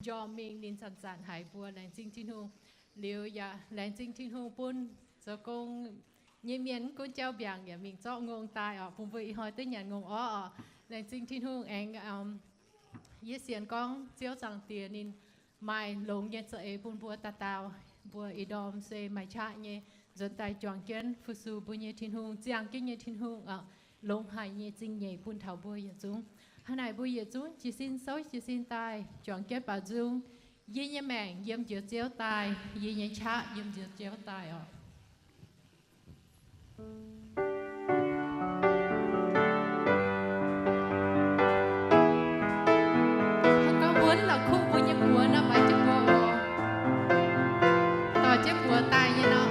njormh mingh, ninh zanc-zanc haiz mbuo. Laengz zingh Tin-Hungh. Liuz yaac laengz zingh Tin-Hungh bun zoux gong nyei mienh, mv gunv jauv mbiaangc yaac mingh zorqv ngongh daaih oc, bun mbuo ih hnoi duqv nyanc ngongh orv oc. Laengz zingh Tin-Hungh aengx, yie sienx gorngv Ziouv Zaangc Diex ninh maaih longx nyei za'eix bun mbuo dauh dauh. Mbuo ih ndorm se maaih qaqv nyei, nzuonx daaih juangc jienv fu-sux mbuo nyei Tin-Hungh, ziangh jienv nyei Tin-Hungh oc, longx haic nyei zingh nyeic bun taux mbuo yietc zungv. Hnangv naaic mbuo yietc zungv jiez sin souv jiez sin daaih juangc jienv baaux nzung. Yie nyei maengc yiem Njoux Ziouv daaih, yie nyei qaqv yiem Njoux Ziouv daaih oc. Gorngv mbuo la'kuqv mbuo nyei buoz nor, maiv jienv mbuo oc. Dorh jienv buoz daaih nyei nor.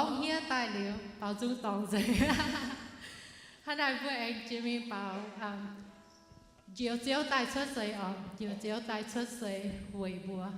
dorngx hniev daaih liuz, baaux nzung dorngx nzengc. Hnangv naaic mbuo aengx jiex mingh baaux, njoux Ziouv daaih cuotv seix oc, njoux Ziouv daaih cuotv seix weic mbuo.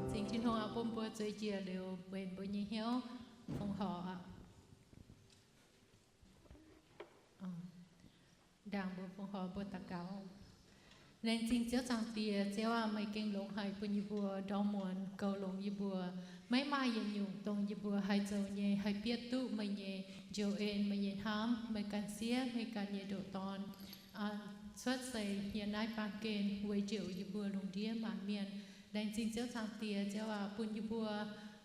Laengz zingh Tin-Hungh bun mbuo zueiz njiec liuz weic mbuo nyei hnyouv fongc horc. Ndaangc mbuo fongc horc mbuo daux gaux. Laengz zingh Ziouv Zaangc Diex, Ziouv aac, meih gengh longx haic bun yie mbuo ndorm muonz goux longx yie mbuo. Maiv maaih yietc nyungc dongh yie mbuo haih zoux nyei haih bieqc duqv meih nyei njoux en, meih nyei hnamv, meih ganh siev meih ganh nyei ndoqc Dorn cuotv seix yiem naaiv baamh gen weic njoux yie mbuo lungh ndiev maanc mienh. Laengz zingh Ziouv Zaangc Diex, Ziouv aac, bun yie mbuo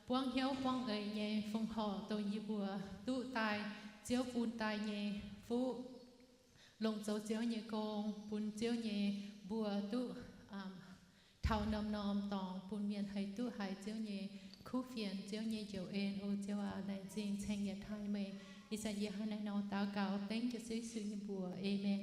buangv hnyouv buangv eix nyei fongc horc dongh yie mbuo duqv daaih Ziouv bun daaih nyei fuqv, longc zoux Ziouv nyei gong, bun Ziouv nyei mbuox duqv taux norm-norm dorngx, bun mienh haih duqv haiz Ziouv nyei kuv fienx, Ziouv nyei njoux en. O Ziouv aac, laengz zingh ceng yietc taaih meih. Ih zanc yie hnangv naaiv nor daux gaux dengv Ziouv Yesu nyei mbuox. Aamen.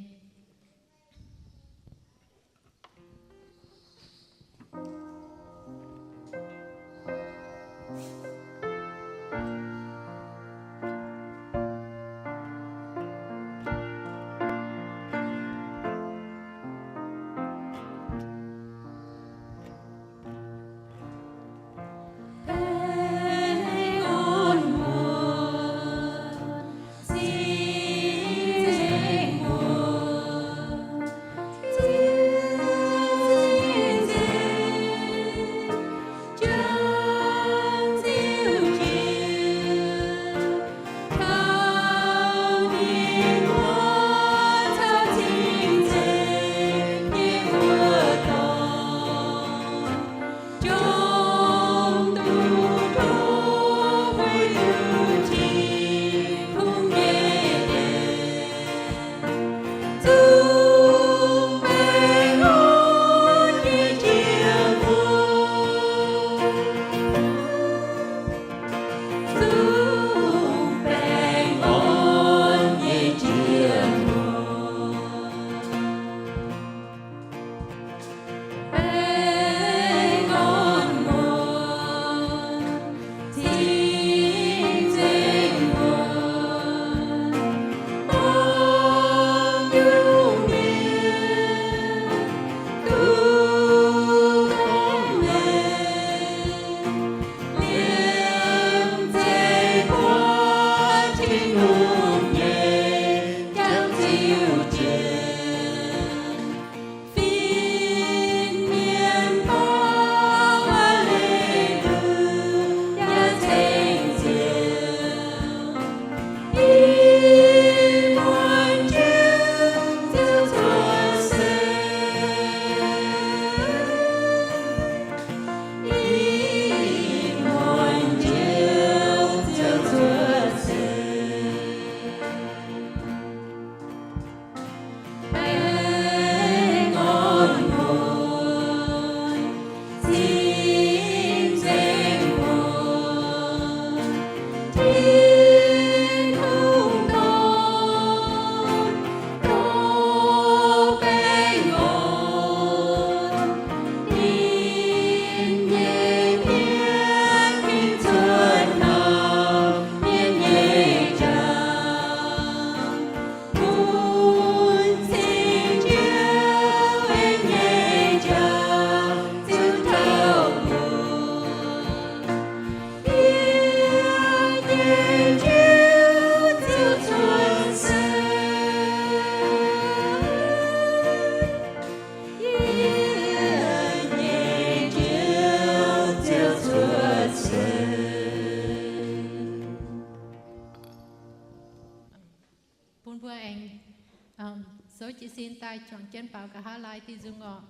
daaih juangc jienv baaux nqa'haav laai diuh nzung orqc.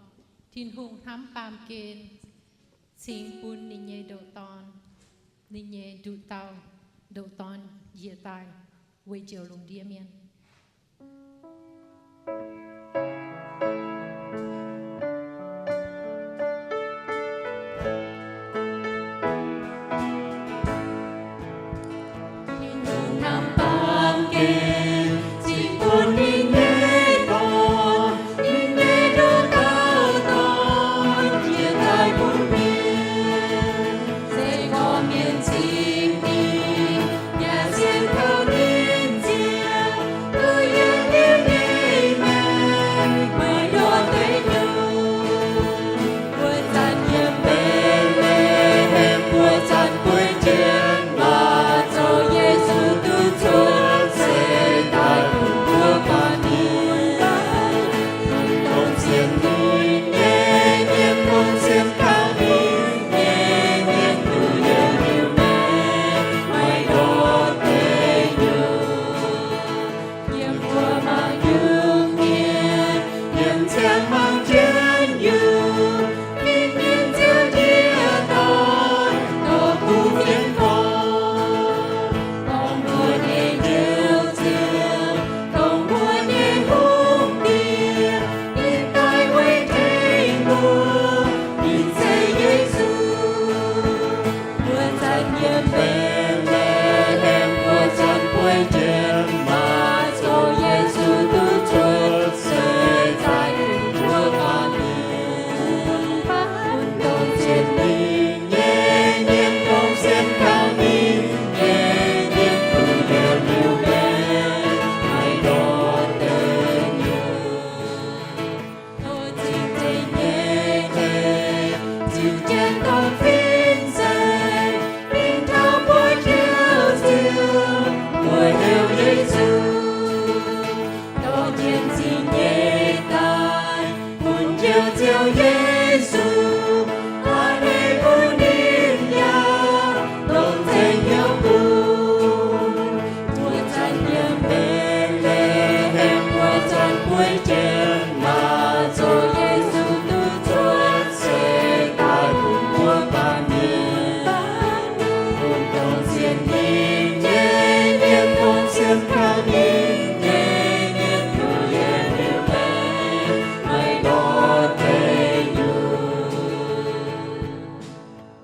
Tin-Hungh hnamv baamh gen cingx bun ninh nyei ndoqc Dorn, ninh nyei nduqc dauh ndoqc Dorn njiec daaih weic njoux lungh ndiev mienh.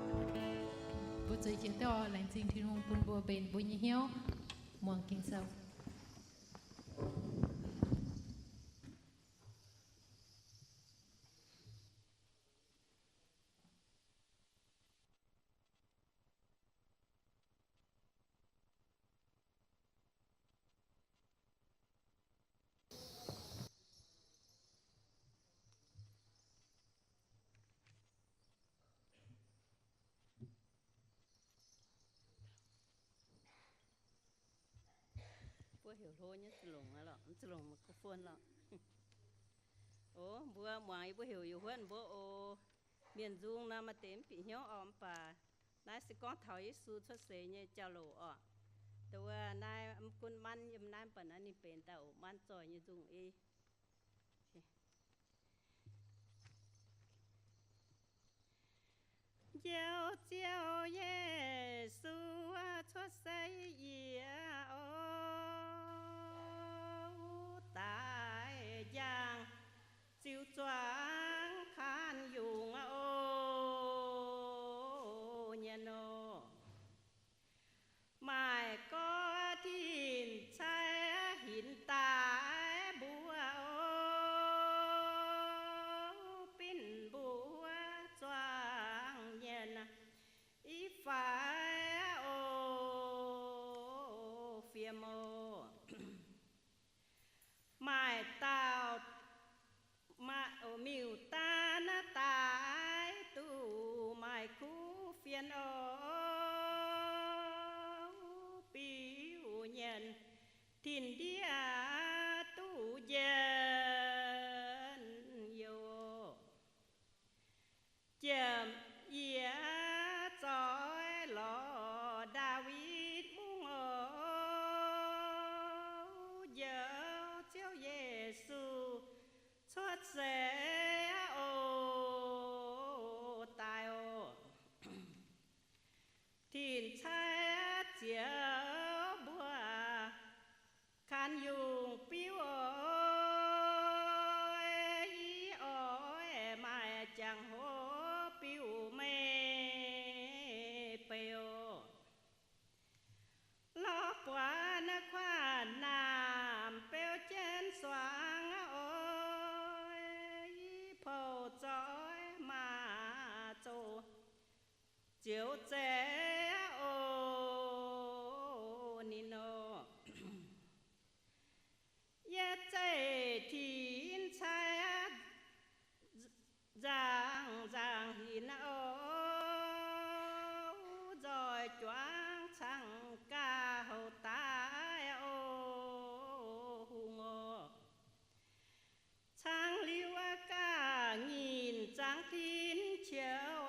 Mbuo zueiz jiex duqv laengz zingh Tin-Hungh bun mbuo mbenc mbuo nyei hnyouv muangx Ging-Sou. Mbuo heuc hlo nyei, za'longc lorqc, za'longc microphone lorqc. O, mbuo muangx yie mbuo heuc yie huotv mbuo oc. Mienh nzung nor maaih deix mv bieqc hnyouv orqc, mv baac naaiv se gorngv taux Yesu cuotv seix nyei jauv-louc orqc. Dongh wuov naaiv mv gunv manv yiem naaiv, mv baac naaiv ninh benx daaih oc, manv zoih nyei nzung ei. Njoux Ziouv Yesu cuotv seix yie oc, daaih njang ziux zuangx kaan yungz oc, nyanc oc. Maaih gorx tin-cai hinc daaih mbuo oc, binc mbuo zuangx nyanc i faix oc, fiem oc. Maaih dauh miuc-daan daaih duqv maaih kuv fien oc, biux nyanc tin-ndiev duqv njien-youh. Jiem yie zoih lorz Ndaawitv Mungv oc, Njoux Ziouv Yesu ziouc zeiz oc. Ninh nor, yie zeiv tinx cai nzangc nzangc hinc oc, nzoih juangc cangx gaax houc daaih oc, hungh oc. Cangx liuz gaax nyinc zangx tin qiex oc,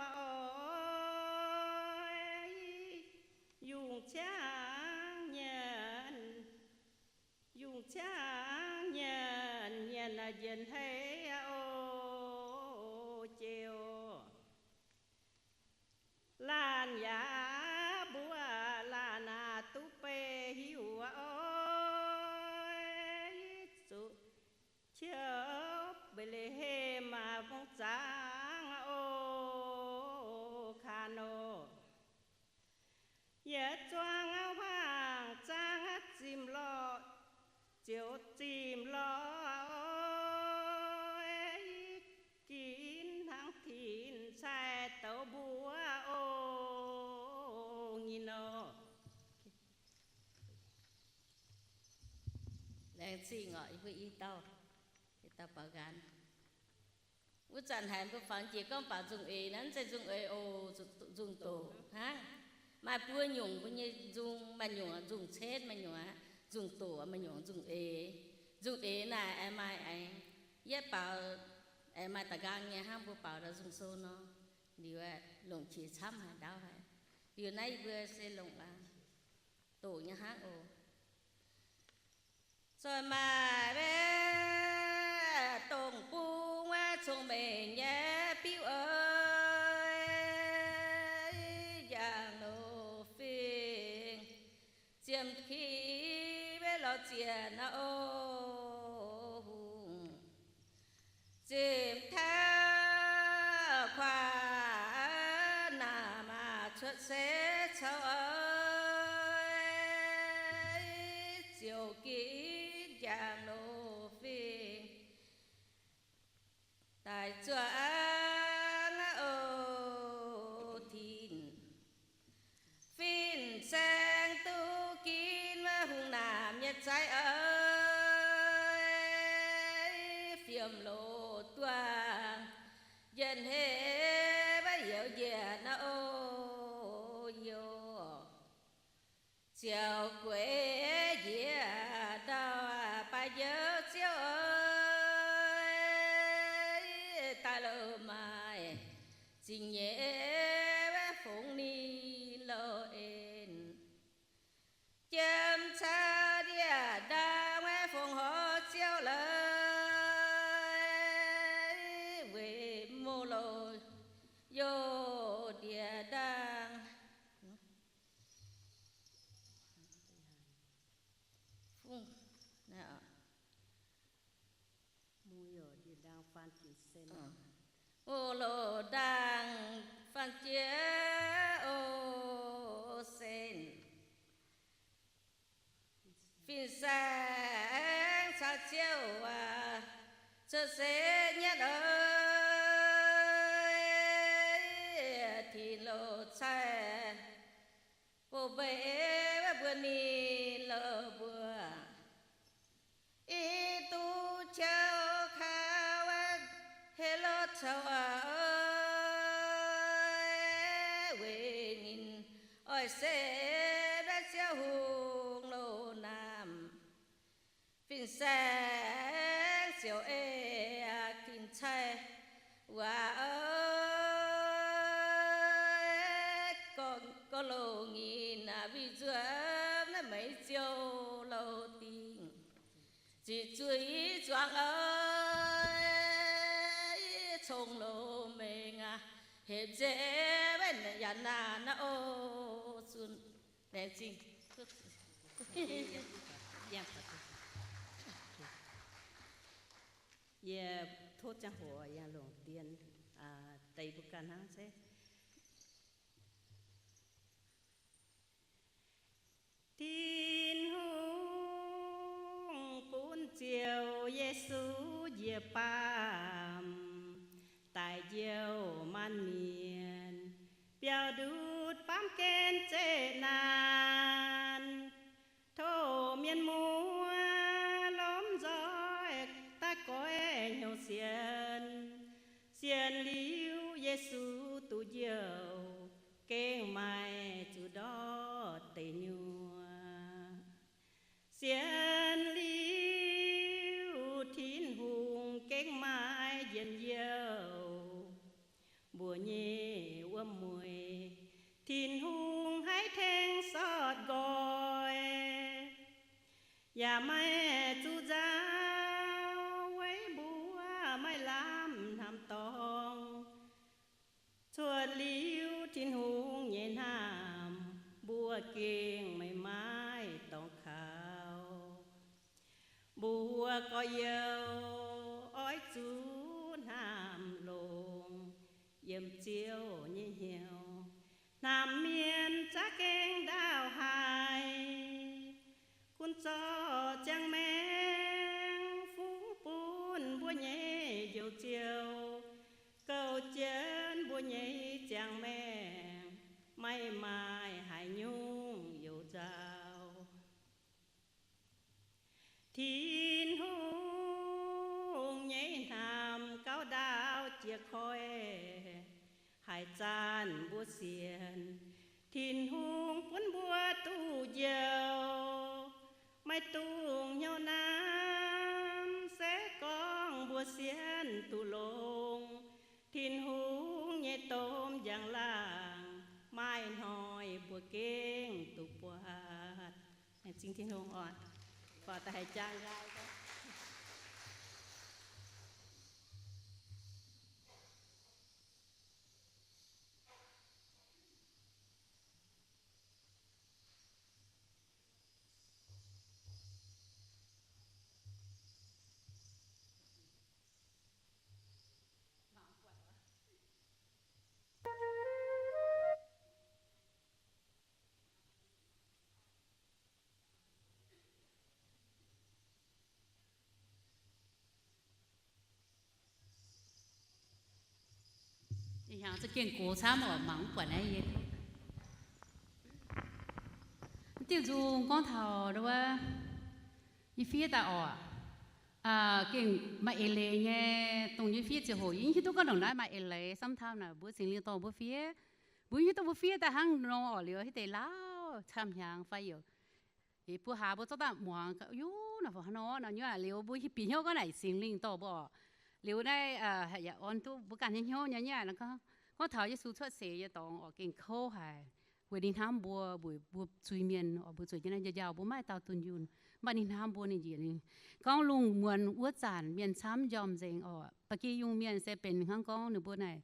yungh ciangv nyanc, yungh ciangv nyanc, nyanc njiec hneiv oc, jiex oc. Laanh yaac mbuo laanh aac duqv beiv hiuv oc, zuqc qiemx Mbetc^le^hem maah, fungx zaangc oc, kaax nor. Yietc zuangx hmuangx zaangc zimh lorqc, ziouc zimh lorqc oc, ginv hnangv tin-cai douz mbuo oc, nyei nor. Laengz zingh oc, yie mbuo i dauh, i dauh baaux nqaanx. Wuov zanc haiz mbuo fangx jiex gorngv baac nzungh eix naaiv, mv zeiz nzungh eix oc, nzungh doqc hnangv. Maaih buo nyungc mbuo nyei nzungh, maaih nyungc nzungh cetv, maaih nyungc aqv, nzungh doqc, maaih nyungc nzungh eix. Nzungh eix naaic aengx maaih aengx, yietv baaux aengx maaih da'nqaang nyei hnangv, mbuo baaux ndau nzungh sou nor. Liuz aeqv, longc qiex camv haic, ndaauv haic. Liuz naaiv yie mbuo se longc doqc nyei hnangv oc. Zoih maaic mbaeqc dongh bung wuov cong-mengh nyei biuv oc, njang-nouh fingx, ziemx ki mbaeqc lorz zienc oc, hungh ziepc tauv kuaax naamh maah, cuotv seix caux oix, ziouc ginv njang-nouh fingx daaih zuangx oc, tin-saeng duqv ginv wuov hungh naamh nyei zaiv oc, fiem loz duangh, njiec hneiv mbaeqc youz njiec oc, youz ziouc gueix njiec ndau baaix njoux ziouv oc, daaih loz maaih zingh nyeic mbaeqc fongx ninh loz en, jiem caux ndie-ndaang mbaeqc fongx horc ziouv loz weic muoz-loz youz ndie-ndaang. Muoz-loz ndaang faan jiex oc sen. Fin-saeng caux ziouv waac cuotv seix nyatv oc, tin-loz caih bouh mbeix wuov mbuo ninh loz mbuo. Ih duqv qiex kaux Helotv coux oc, weic ninh oix se mbaeqc Ziouv Hungh loz-naamh. Fin-saeng ziouc ei tin-cai waac oc, gorngv loz-nginh aac, winh nzuonx naaiv meix ziouc loz-dingh, ziqc zuiz zuangx oc, cong-loz-mengh aac, hepc nzengc mbaeqc yaac naanc aqv oc. Zunh laengz zingh. Yie tov ziangh hoc yangh longc dien deix mbuo ganh hnangv se. Tin-Hungh bun Ziouv Yesu njiec baamh, daic njoux maanc mienh biauv nduov duqv njiouv, gengh maaih zuqc ndortv deic nyuoqc. Sienx liuz Tin-Hungh gengh maaih njien-youh, mbuo nyei wuom-mueiz Tin-Hungh haiz tengx sortv nqoi, yaac maaih zuqc nzauh weic mbuo maaih lamh hnamv dorngx. Cuotv liuz Tin-Hungh nyei hnamv, mbuo gengh meih maaih dorngx kaux. Mbuo gorx-youz oix zuqc hnamv longx yiem Ziouv nyei hnyouv. Hnamv mienh za'gengh ndaauh haic, gunv zorqv ziangh maengc fungx bun mbuo nyei Njoux Ziouv, gouv jienv mbuo nyei ziangh maengc, maiv maaih haaix nyungc youz nzauh. Tin-Hungh nyei hnamv gauh ndaauv jiex koiv, haaix zanc mbuo sienx, Tin-Hungh bun mbuo duqv njoux. Maiv dungx hnyouv nanv, se gorngv mbuo sienx duqv longx, Tin-Hungh nyei domh njang-laangc maaih hnoi mbuo gengh duqv buatc. Laengz zingh Tin-Hungh oc. Buatc daaih haiz jang nqaai. Hnyangx za'gengh gox camv oc, mangc mv buatc naaiv yie. Diuh nzung gorngv taux wuov, yie fiev daaih oc, gengh maaih eix leiz nyei, dongh yie fiev ziangh hoc yie hiuv duqv gorngv ndongc naaiv maaih eix leiz, samv taux naaic mbuo Singx Lingh dorh mbuo fiev, mbuo hiuv duqv mbuo fiev daaih hnangv nor oc, liuz hitv deix lauh camv hnyangx fai yaac buo hlaax mbuo zorqv daaih muangx, yuv, naaiv fai hnangv nor, nor nyuoqc liuz mbuo bieqc hnyouv gorngv naaic Singx Lingh dorh mbuo oc. Liuz naaiv yaac orn duqv mbuo ganh nyei hnyouv nyei, gorngv taux Yesu cuotv seix nyei dorngx oc, gengh kouv haic, weic ninh hnamv mbuo, weic mbuo zuiz-mienh oc, mbuo zueiz jienv naaiv njaaux mbuo maiv dauh dunh yunh, mv baac ninh hnamv mbuo, ninh njiec ninh gorngv lungh muonz wuov zanc mienh camv njormh nzengc oc. Ba'gi yungh mienh se benx hnangv gorngv ninh mbuo naaic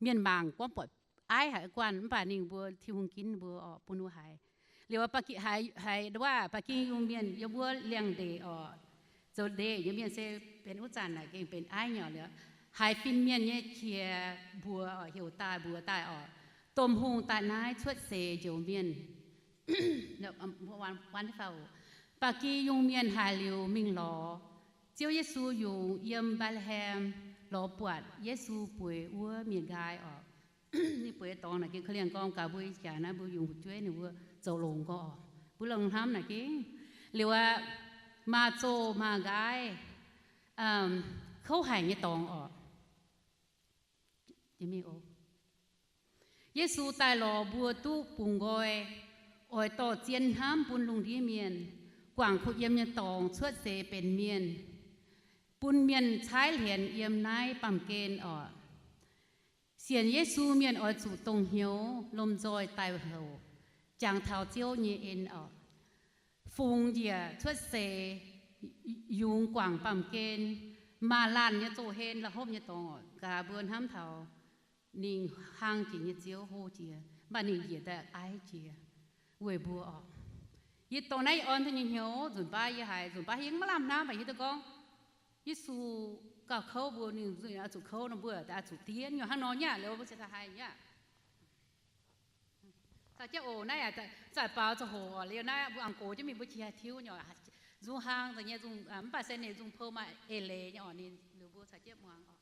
mienh mangc gorngv buatc aiv haic guanh, mv baac ninh mbuo Tin-Hungh ginv mbuo oc, bun mbuo haiz. Liuz haiz waac ba'gi yungh mienh yiem wuov liangx-ndeic oc, zoux ndeic nyei mienh se benx wuov zanc naaic gengh benx aiv nyei oc. Liuz haiz fin-mienh nyei qiex mbuox oc, heuc daaih mbuox daaih oc, Domh Hungh daaih naaiv cuotv seix njoux mienh. Ba'gi yungh mienh haiz liuz mingh lorz. Ziouv Yesu yungz yiem Mbetc^le^hem lorz buatc Yesu bueix wuov mienh nqaai oc. Ninh bueix dorngx naaic gengh korv-lienh gorngv gaax mbuo ih jaax naaiv mbuo yungz fu'jueiv ninh mbuo zoux longx gorx oc. Mbuo longx hnamv naaic gengx. Liuz aqv, maaz-zoh maaz-nqaaix, kouv haic nyei dorngx oc. Yesu daaih lorz mbuo duqv bungx nqoi, oix dorh zien hnamv bun lungh ndiev mienh, guangc kuh yiem nyei dorngx cuotv seix benx mienh, bun mienh caaiv hlienx yiem naaiv baamh gen oc. Sienx Yesu mienh oix zuqc dongh hnyouv lomh nzoih daaih houc, jangx taux Ziouv nyei en oc. Fungx njiec cuotv seix, yungz guangc baamh gen, maaih laanh nyei zoh hlen la'hopv nyei dorngx oc, gaax mbuo hnamv taux ninh hlang jiex nyei Ziouv hlo jiex, mv baac ninh njiec daaih aiv jiex weic mbuo oc. Yie dongh naaiv yie orn duqv nyei hnyouv, nzunc baav yie haiz, nzunc baav yie maiv lamh hnamv, mv baac yie duqv gorngv Yesu gauh kouv mbuo, ninh oix zuqc kouv nor, mbuo oix zuqc diev nyei hnangv nor nyei aqv. Liuz mbuo ziouc haiz nyei aqv. Caux jienv oc, naaiv zanc baaux ziangh hoc oc, liuz naaiv mbuo aengx gox jienv mingh mbuo qiex haih tiuv nyei oc. Nzung hlang nzengc nyei, mv baac se ninh nzung pou maaih eix leiz nyei oc, ninh liuz mbuo caux jienv muangx oc.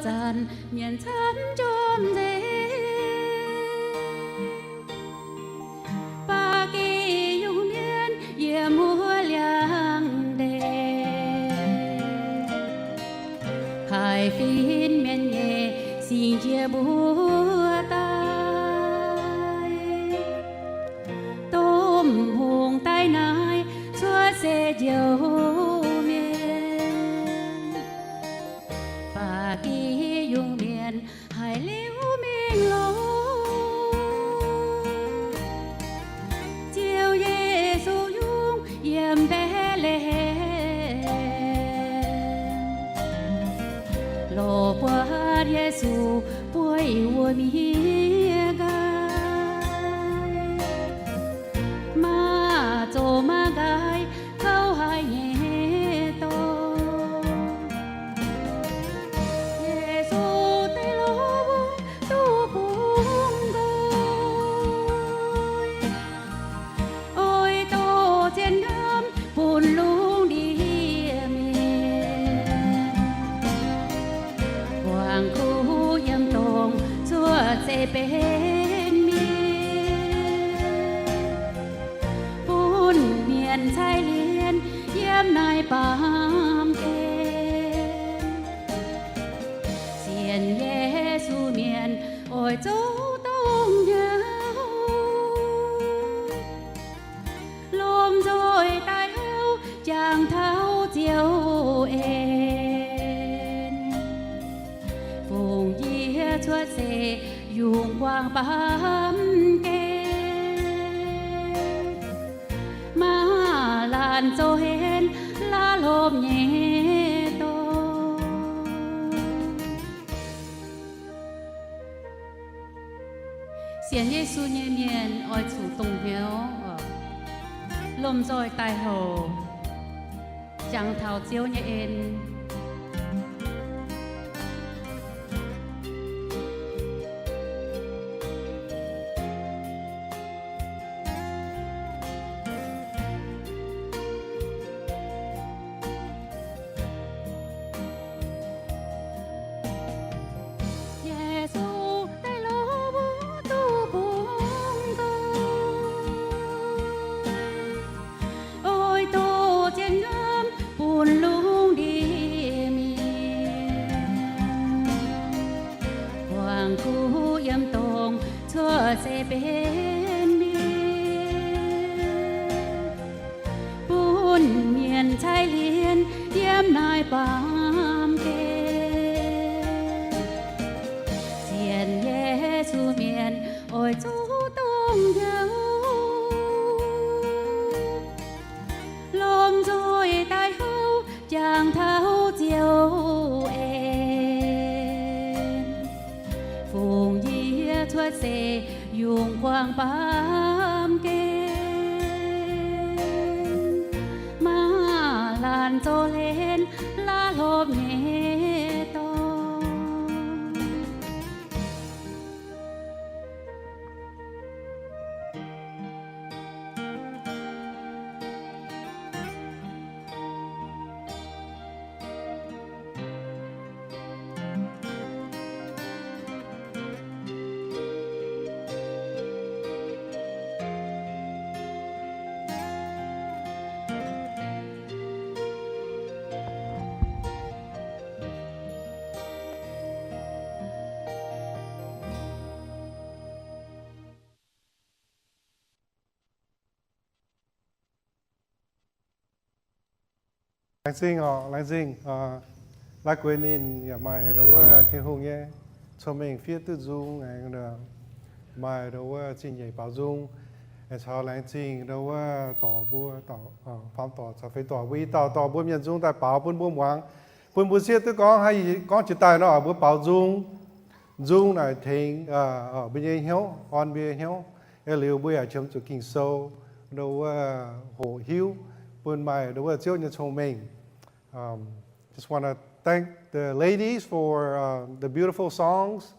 zanc mienh camv njormh nzengc. Ba'gi yungh mienh yiem wuov liangx-ndeic, haih fin mienh nyei singx jiex mbuo daaih. Domh hungh daaih naaiv cuotv seix njoux mienh. Ba'gi yungh mienh haiz liuz mingh longx. Ziouv Yesu yungh yiem Mbetc^le^hem, lorz buatc Yesu bueix wuom-hmien nqaai, maaih zoqc maaih nqaai kouv haic nyei dorngx. Yesu daaih lorz wuov duqv bungx nqoi, oix doqc zien nqamv bun lungh ndiev mienh, buangh kuv yiem dorngx cuotv seix benx mienh, bun mienh caaiv lienz yiem naaiv baamh gen. Sienx Yesu mienh oix zoux dongh hnyouv, lomh nzoih daaih houv jangx taux Ziouv en, fungx yie cuotv seix yungz guangc baamh gen, maaih laanh zoux henv laav lopv nyei dorngx. Sienx Yesu nyei mienh oix zuqc dongh hnyouv, lomh nzoih daaih houc, jangx taux Ziouv nyei en. Yesu daaih lorz wuov duqv bungx nqoi, oix doqc zien nqamv bun lungh ndiev mienh, buangh kuv yiem dorngx cuotv seix benx mienh, bun mienh caaiv lienz yiem naaiv baamh gen. Sienx Yesu mienh oix zuqc dongh hnyouv, lomh nzoih daaih houv jangx taux Ziouv en, fungx yie cuotv seix yungz guangc baamh gen, maaih laanh zoux henv laav lopv nyei dorngx. Laengz zingh oc, laengz zingh. La'guaih ninh yaac maaih ndau wuov Tin-Hungh nyei cong-mengh fiev duqv nzung, maaih ndau wuov zingh nyeic baaux nzung. Caux laengz zingh ndau wuov dorc mbuo, faam dorc caux feix dorc mbuo i dauh dorh mbuo mienh nzung daaih baaux bun mbuo muangx, bun mbuo sieqv duqv gorngv, gorngv jiex daaih nor mbuo baaux nzung. Nzung naaic tengx mbuo nyei hnyouv, orn mbuo nyei hnyouv. Eix liuz mbuo yaac qiemx zuqc Ging-Sou ndau wuov hoqc hiuv bun maaih ndau wuov Ziouv nyei cong-mengh. Just want to thank the ladies for uh, the beautiful songs.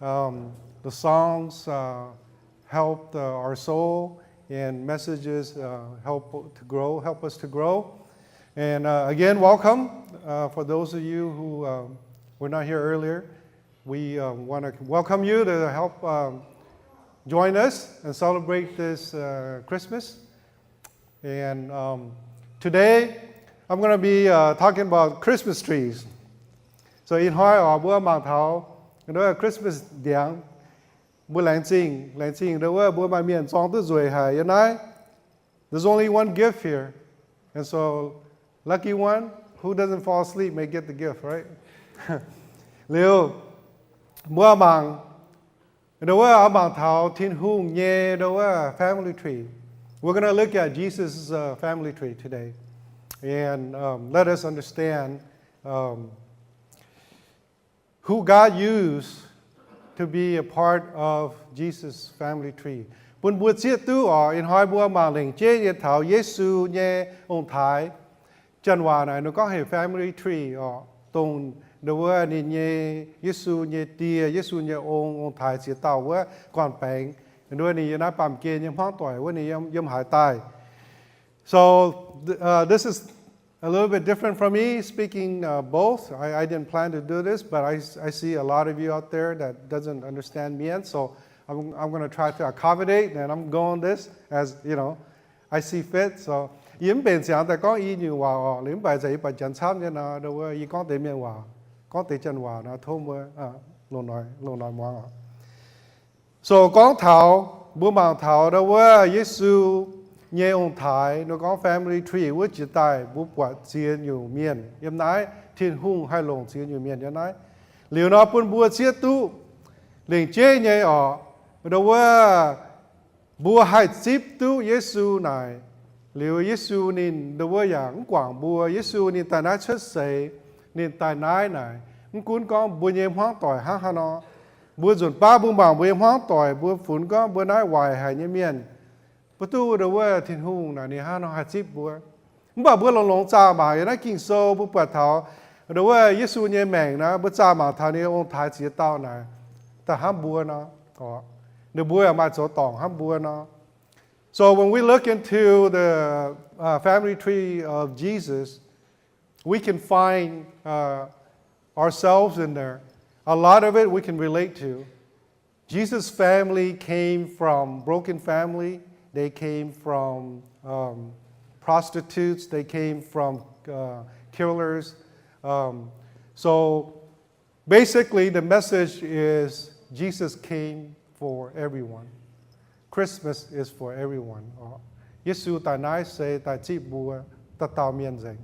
Um, the songs uh, helped uh, our soul, and messages uh, help to grow, help us to grow. And uh, again, welcome uh, for those of you who uh, were not here earlier, we um, want to welcome you to help um, join us and celebrate this uh, Christmas. And um, today, I'm going to be uh, talking about Christmas trees. So ih hnoi oc, mbuo mangc taux Christmas ndiangx, mbuo laengz zingh, laengz zingh ndau wuov mbuo maaih mienh zorng duqv nzueic haic yiem naaiv. There's only one gift here. And so, lucky one, who doesn't fall asleep may get the gift, right? Liuz, mbuo mangc, ndau wuov mangc taux Tin-Hungh nyei ndau wuov family tree. We're going to look at Jesus' uh, family tree today. And um, let us understand um, who God used to be a part of Jesus' family tree. Bun mbuo zieqv duqv oc, ih hnoi mbuo mangc lengc jeiv nyei taux Yesu nyei ong-taaix. Janx waac naaic ninh gorngv heuc family tree oc, dongh ndau wuov ninh nyei Yesu nyei die, Yesu nyei ong, ong-taaix ziex dauh wuov gorn-baengx. Ndau wuov ninh yiem naaiv baamh gen nyei hmuangv doic wuov ninh yiem, yiem haaix daaih. So th- uh, this is a little bit different from me speaking uh, both. I, I didn't plan to do this, but I, I see a lot of you out there that doesn't understand Mien, so I'm, I'm going to try to accommodate, and I'm going this as you know I see fit. So yie mv benx ziangx daaih gorngv i nyungc waac oc, liuz mv baac yie buatc janx camv nyei nor, ndau wuov yie gorngv deix mienh waac, gorngv deix janx waac nor, tov mbuo longc noic muangx oc. So gorngv taux, mbuo mangc taux ndau wuov Yesu nyei ong-taaix, ninh gorngv family tree wuov jiex daaih, mbuo buatc ziex nyungc mienh yiem naaiv. Tin-Hungh haih longc ziex nyungc mienh yiem naaiv. Liuz nor bun mbuo zieqv duqv lengc jeiv nyei oc, ndau wuov mbuo haih zipv duqv Yesu naaic. Liuz Yesu ninh ndau wuov yaac mv guangc mbuo. Yesu ninh daaih naaiv cuotv seix, ninh daaih naaiv naaic, mv gunv gorngv mbuo nyei hmuangv doic hnangv haaix nor, mbuo nzunc baav mbuo mangc mbuo nyei hmuangv doic, mbuo funx gorngv mbuo naaiv waaic haic nyei mienh, mv duqv ndau wuov Tin-Hungh naaic ninh hnangv haaix nor haih zipv mbuo. Mv baac mbuo longx-longx zaah mangc yiem naaiv Ging-Sou mbuo buatc taux ndau wuov Yesu nyei maengc naaic, mbuo zaah mangc taux ninh nyei ong-taaix ziex dauh naaic daaih hnamv mbuo nor, ninh mbuo yaac maaih zoux dorngc hnamv mbuo nor. So when we look into the uh, family tree of Jesus, we can find uh, ourselves in there. A lot of it we can relate to. Jesus' family came from broken family. They came from um, prostitutes. They came from uh, killers. Um, so basically, the message is Jesus came for everyone. Christmas is for everyone. Yesu daaih naaiv se daaih zipv mbuo dauh dauh mienh nzengc.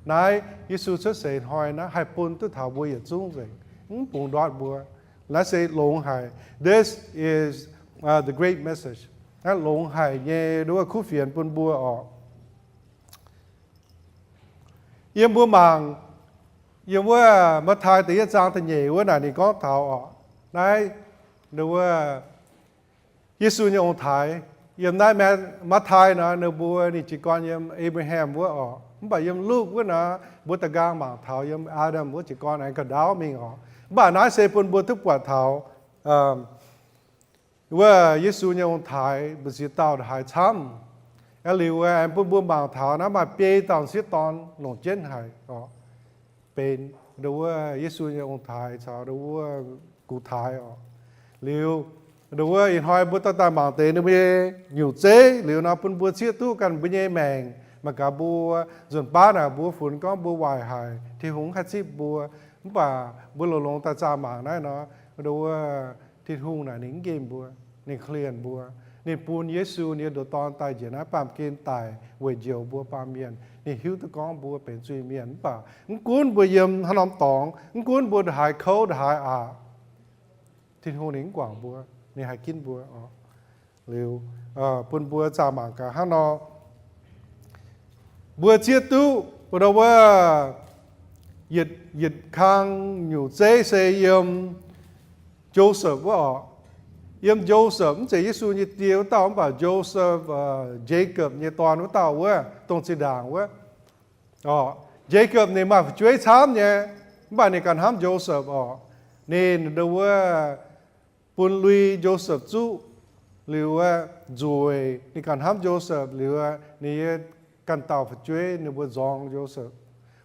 Naaiv Yesu cuotv seix hnoi naaiv haih bun duqv taux mbuo yietc zungv nzengc, mv bungx ndortv mbuo. Naaiv se longx haic. This is uh, the great message. Naaiv longx haic nyei ndau wuov kuv fienx bun mbuo oc. Yiem mbuo mangc, yiem wuov Matv^taai da'yietv zaang da'nyeic wuov naaic ninh gorngv taux oc, naaiv ndau wuov Yesu nyei ong-taaix. Yiem naaiv Matv^taai nor ninh mbuo ninh jiez gorn yiem Abraham wuov oc. Mv baac yiem Luk wuov nor mbuo da'nqaang mangc taux yiem Aa^ndam wuov jiez gorn aengx ga'ndaauv mingh oc. Mv baac naaiv se bun mbuo duqv buatc taux wuov Yesu nyei ong-taaix mbu'ziex dauh haaix camv. Aengx liuz aengx bun mbuo mangc taux naaiv maaih biei dauh sieqv dorn longc jienv haic oc, benx ndau wuov Yesu nyei ong-taaix caux ndau wuov gux-taaix oc. Liuz ndau wuov ih hnoi mbuo dorh daaih mangc deix ninh mbuo nyei nyungc zeiv liuz nor bun mbuo zieqv duqv ganh mbuo nyei maengc. Mangc gaax mbuo nzunc baav naaic mbuo funx gorngv mbuo waaic haic, Tin-Hungh haih zipv mbuo. Mv baac mbuo longx-longx daaih zaah mangc naaiv nor, ndau wuov Tin-Hungh naaic ninh mv nqemh mbuo, ninh korv-lienh mbuo. Ninh bun Yesu ninh nyei ndoqc Dorn daaih njiec naaiv baamh gen daic weic njoux mbuo baamh mienh. Ninh hiuv duqv gorngv mbuo benx zuiz-mienh. Mv baac mv gunv mbuo yiem haaix norm dorngx, mv gunv mbuo ndongc haaix kouv ndongc haaix aqc, Tin-Hungh ninh mv guangc mbuo, ninh haih ginv mbuo. Liuz bun mbuo zaah mangc gaax hnangv nor, mbuo zieqv duqv ndau wuov yietc, yietc kang nyungc zeiv se yiem Joseph wuov oc. Yiem Joseph, mv zeiz Yesu nyei die wuov dauh, mv baac Joseph, Jacob nyei dorn wuov dauh wuov, dongh zinh ndaangc wuov. Jacob ninh maaih fu'jueiv camv nyei, mv baac ninh ganh hnamv Joseph oc. Ninh ndau wuov bun lui Joseph zuqv liuz nzueic, ninh ganh hnamv Joseph liuz, ninh nyei ganh dauh fu'jueiv ninh mbuo nzorng Joseph.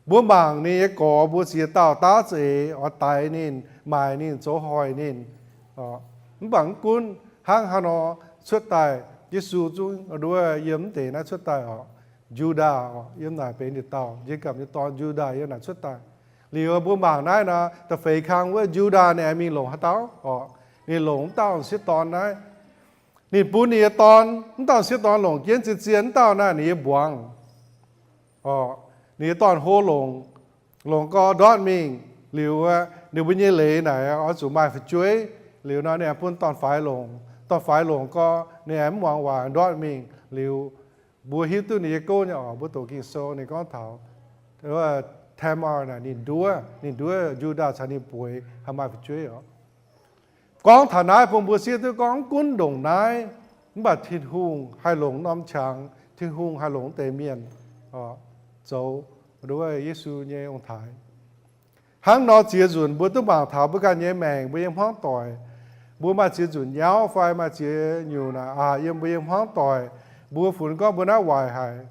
Mbuo mangc ninh nyei gorx mbuo ziex dauh daav za'eix oix daix ninh, maaic ninh, zoux hoic ninh. Mv baac mv gunv hnangv haaix nor cuotv daaih, Yesu zungv nduov yiem mv deix naaiv cuotv daaih oc. Judah oc, yiem naaic benx yietc dauh, Jacob nyei dorn Judah yiem naaic cuotv daaih. Liuz mbuo mangc naaiv nor, da'feix kang wuov Judah ninh aengx mingh longc haaix dauh oc? Ninh longc mv dauh m'sieqv dorn naaiv. Ninh bun ninh nyei dorn, mv dauh m'sieqv dorn longc jienv zien-zien mv dauh naaiv ninh nyei mbuangz oc. Ninh nyei dorn-hlo longc, longc gau ndortv mingh. Liuz ninh mbuo nyei leiz naaic oix zuqc maaih fu'jueiv. Liuz nor ninh aengx bun dorn-faix longc. Dorn-faix longc gau ninh aengx mv muangx waac ndortv mingh. Liuz mbuo hiuv duqv ninh nyei gouv nyei oc, mbuo doqc Ging-Sou ninh gorngv taux Tamar naaic ninh nduov, ninh nduov Judah caux ninh bueix haih maaih fu'jueiv oc. Gorngv taux naaiv bun mbuo siev duqv gorngv mv gunv ndongc naaiv, mv baac Tin-Hungh haih longc norm qangx, Tin-Hungh haih longc deix mienh zoux nduov Yesu nyei ong-taaix. Hnangv nor ziex nzunc mbuo duqv mangc taux mbuo ganh nyei maengc, mbuo nyei hmuangv doic, mbuo maaih ziex nzunc nyauv fai maaih ziex nyungc naaic aqc yiem mbuo nyei hmuangv doic, mbuo funx gorngv mbuo naaiv waaic haic.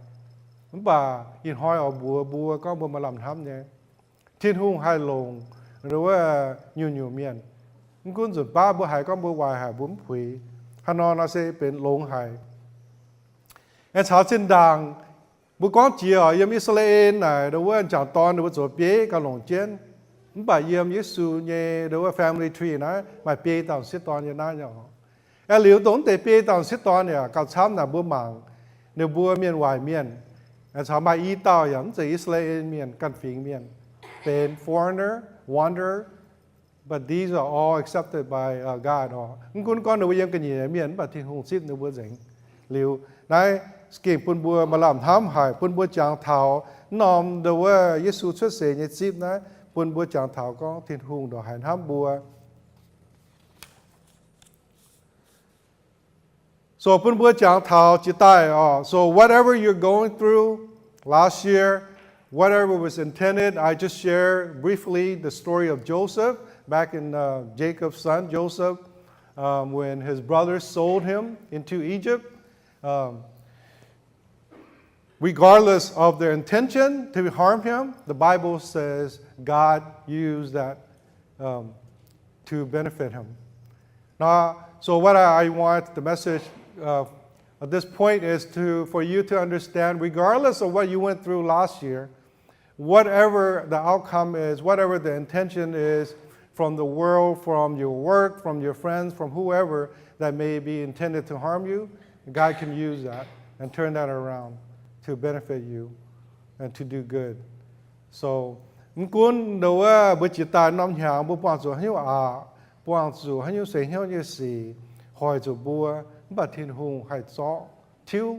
Mv baac ih hnoi oix mbuox mbuo gorngv mbuo maaih lamh hnamv nyei. Tin-Hungh haih longc nduov nyungc-nyungc mienh. Mv gunv nzunc baav mbuo haiz gorngv mbuo waaic haic, mbuo mv puix. Hnangv nor nor se benx longx haic. Aengx caux zinh ndaangc mbuo gorngv jiex oc, yiem I^saa^laa^en naaic nduov wuov m'jangc dorn ninh mbuo zoux bieiv gauh longc jienv. Mv baac yiem Yesu nyei nduov wuov family tree naaiv maaih biei dauh m'sieqv dorn nyei naaiv nyei oc. Aengx liuz dongh mv deix biei dauh m'sieqv dorn yaac gauh camv naaic mbuo mangc ninh mbuo mienh waaic mienh. Aengx caux maaih i dauh yaac mv zeiz I^saa^laa^en mienh, ganh fingx mienh, benx foreigner, wanderer, but these are all accepted by God oc. Mv gunv gorngv ninh mbuo yiem ga'nyiec mienh mv baac Tin-Hungh zipv ninh mbuo nzengc. Liuz naaiv gengh bun mbuo maaih lamh hnamv haic, bun mbuo jangx taux norm nduov wuov Yesu cuotv seix nyei zipv naaiv, bun mbuo jangx taux gorngv Tin-Hungh ndongc haaix hnamv mbuo. So bun mbuo jangx taux jiex daaih oc. So whatever you're going through last year, whatever was intended, I just share briefly the story of Joseph back in uh, Jacob's son Joseph, um, when his brothers sold him into Egypt. Um, regardless of their intention to harm him, the Bible says God used that um, to benefit him. Now, so what I, I want the message uh, at this point is to for you to understand, regardless of what you went through last year, whatever the outcome is, whatever the intention is from the world, from your work, from your friends, from whoever that may be intended to harm you, God can use that and turn that around to benefit you and to do good. So mv gunv nduov wuov mbuo jiex daaih norm hnyangx mbuo buangh zuqc haaix nyungc aqc, buangh zuqc haaix nyungc seix hnyouv nyei sic hoic zuqc mbuo, mv baac Tin-Hungh haih zorqv tiuv,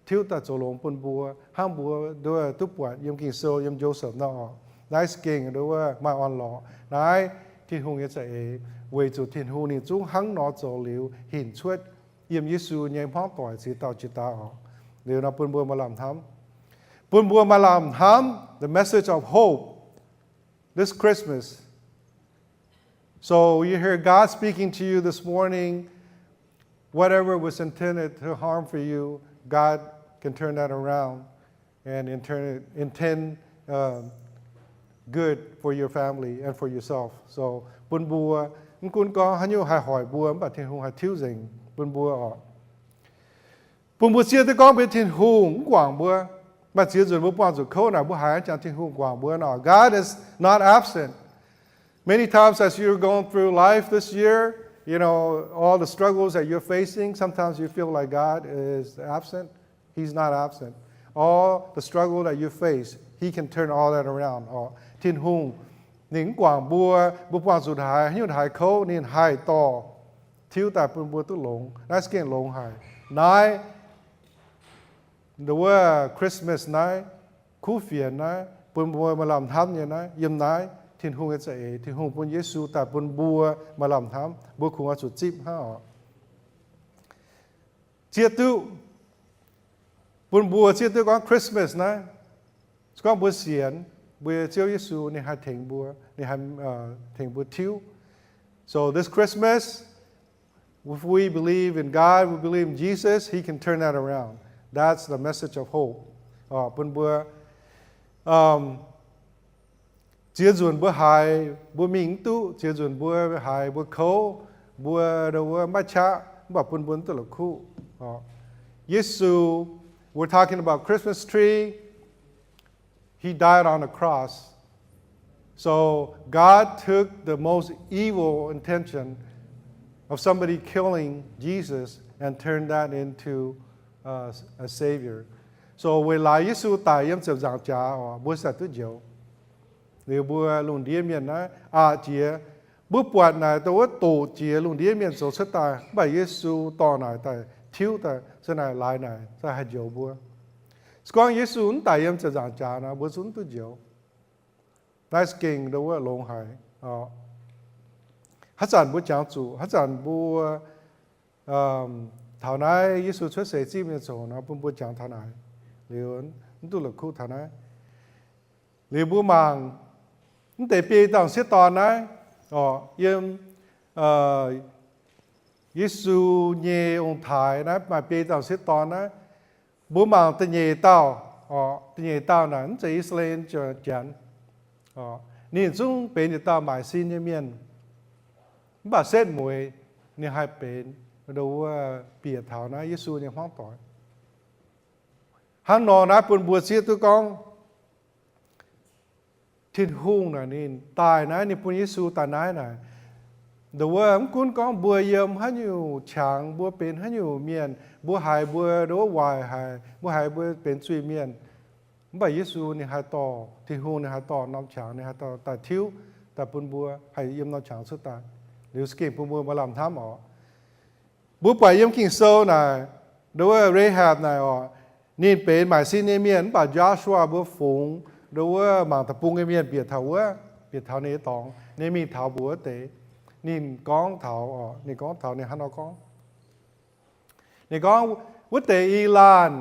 tiuv daaih zoux longx bun mbuo, hnangv mbuo nduov duqv buatc yiem Ging-Sou yiem Joseph nor oc. Naaiv se gengh nduov wuov maaih orn-lorqc. Naaiv Tin-Hungh nyei za'eix weic zuqc Tin-Hungh ninh zungv hnangv nor zoux liuz hinc cuotv yiem Yesu nyei hmuangv doic ziex dauh jiex daaih oc. Liuz nor bun mbuo maaih lamh hnamv, bun mbuo maaih lamh hnamv, the message of hope this Christmas. So you hear God speaking to you this morning. Whatever was intended to harm for you, God can turn that around and intend, intend uh, good for your family and for yourself. So bun mbuo, mv gunv gorngv haaix nyungc haih hoic mbuo, mv baac Tin-Hungh haih tiuv nzengc bun mbuo oc. Bun mbuo zieqv duqv gorngv benx Tin-Hungh mv guangc mbuo. Maaih ziex nzunc mbuo buangh zuqc kouv naaic, mbuo haiz jangx Tin-Hungh guangc mbuo nor. God is not absent. Many times as you're going through life this year, you know, all the struggles that you're facing, sometimes you feel like God is absent. He's not absent. All the struggle that you face, He can turn all that around. Tin-Hungh ninh mv guangc mbuo, mbuo buangh zuqc haaix nyungc haaix kouv, ninh haih dorh tiuv daaih bun mbuo duqv longx. Naaiv se gengh longx haic. Naaiv nduov wuov Christmas naaiv, kuv fienx naaiv, bun mbuo maaih lamh hnamv nyei naaiv, yiem naaiv Tin-Hungh nyei za'eix, Tin-Hungh bun Yesu daaih bun mbuo maaih lamh hnamv, mbuo kungx oix zuqc zipv hnangv oc. Zieqv duqv, bun mbuo zieqv duqv gorngv Christmas naaiv, se gorngv mbuo sienx mbuo nyei Ziouv Yesu, ninh haih tengx mbuo, ninh haih tengx mbuo tiuv. So this Christmas, if we believe in God, we believe in Jesus, He can turn that around. That's the message of hope. Bun mbuo, um, Ziex nzunc mbuo haiz mbuo mingh mv duqv, ziex nzunc mbuo haiz mbuo kouv, mbuo ndo wuov maiv qaqv, mv baac bun mbuo mv duqv la'kuqv. Yesu, we're talking about Christmas tree. He died on the cross. So God took the most evil intention of somebody killing Jesus and turned that into uh, a savior. So weic laaix Yesu daic yiem ziepc nzaangc jaax oc, mbuo se duqv njoux. Liuz mbuo lungh ndiev mienh naaiv aqc jiex, mbuo buatc naaic dongh wuov doqc jiex lungh ndiev mienh zoux cuotv daaih, mv baac Yesu dorh naaic daaih tiuv daaih, se naaic laaix naaic za'gengh haih njoux mbuo. Se gorngv Yesu mv daic yiem ziepc nzaangc jaax nor, mbuo zungv mv duqv njoux. Naaiv za'gengh ndo wuov longx haic. Haaix zanc mbuo jangx zuqc, haaix zanc mbuo taux naaiv Yesu cuotv seix zipv nyei zoux nor, bun mbuo jangx taux naaic, liuz mv duqv la'kuqv taux naaiv. Liuz mbuo mangc mv deix biei dauh m'sieqv dorn naaiv, oc, yiem Yesu nyei ong-taaix naaiv maaih biei dauh m'sieqv dorn naaiv. Mbuo mangc da'nyeic dauh, oc, da'nyeic dauh naaic mv zeiz I^saa^laa^en Janx. Ninh zungv benx yietc dauh maaic sin nyei mienh, mv baac setv mueiz ninh haih benx ndo wuov bieqc taux naaiv Yesu nyei hmuangv doic. Hnangv nor naaiv bun mbuo zieqv duqv gorngv Tin-Hungh naaic ninh daaih naaiv, ninh bun Yesu daaih naaiv naaic, ndo wuov mv gunv gorngv mbuo yiem haaix nyungc qangx, mbuo benx haaix nyungc mienh, mbuo haiz mbuo ndo wuov waaic haic, mbuo haiz mbuo benx zuiz-mienh, mv baac Yesu ninh haih dorh, Tin-Hungh ninh haih dorh norm qangx, ninh haih dorh daaih tiuv daaih bun mbuo haih yiem norm qangx cuotv daaih. Liuz za'gengh bun mbuo maaih lamh hnamv oc. Mbuo buatc yiem Ging-Sou naaic, ndo wuov Rahab naaic oc, ninh benx maaic sin nyei mienh, mv baac Joshua mbuo fungx ndo wuov mangc deic-bung nyei mienh bieqc taux wuov, bieqc taux ninh nyei dorngx, ninh mingh taux mbuox wuov deix. Ninh gorngv taux oc, ninh gorngv taux ninh hnangv nor gorngv. Ninh gorngv, wuov deix i laanh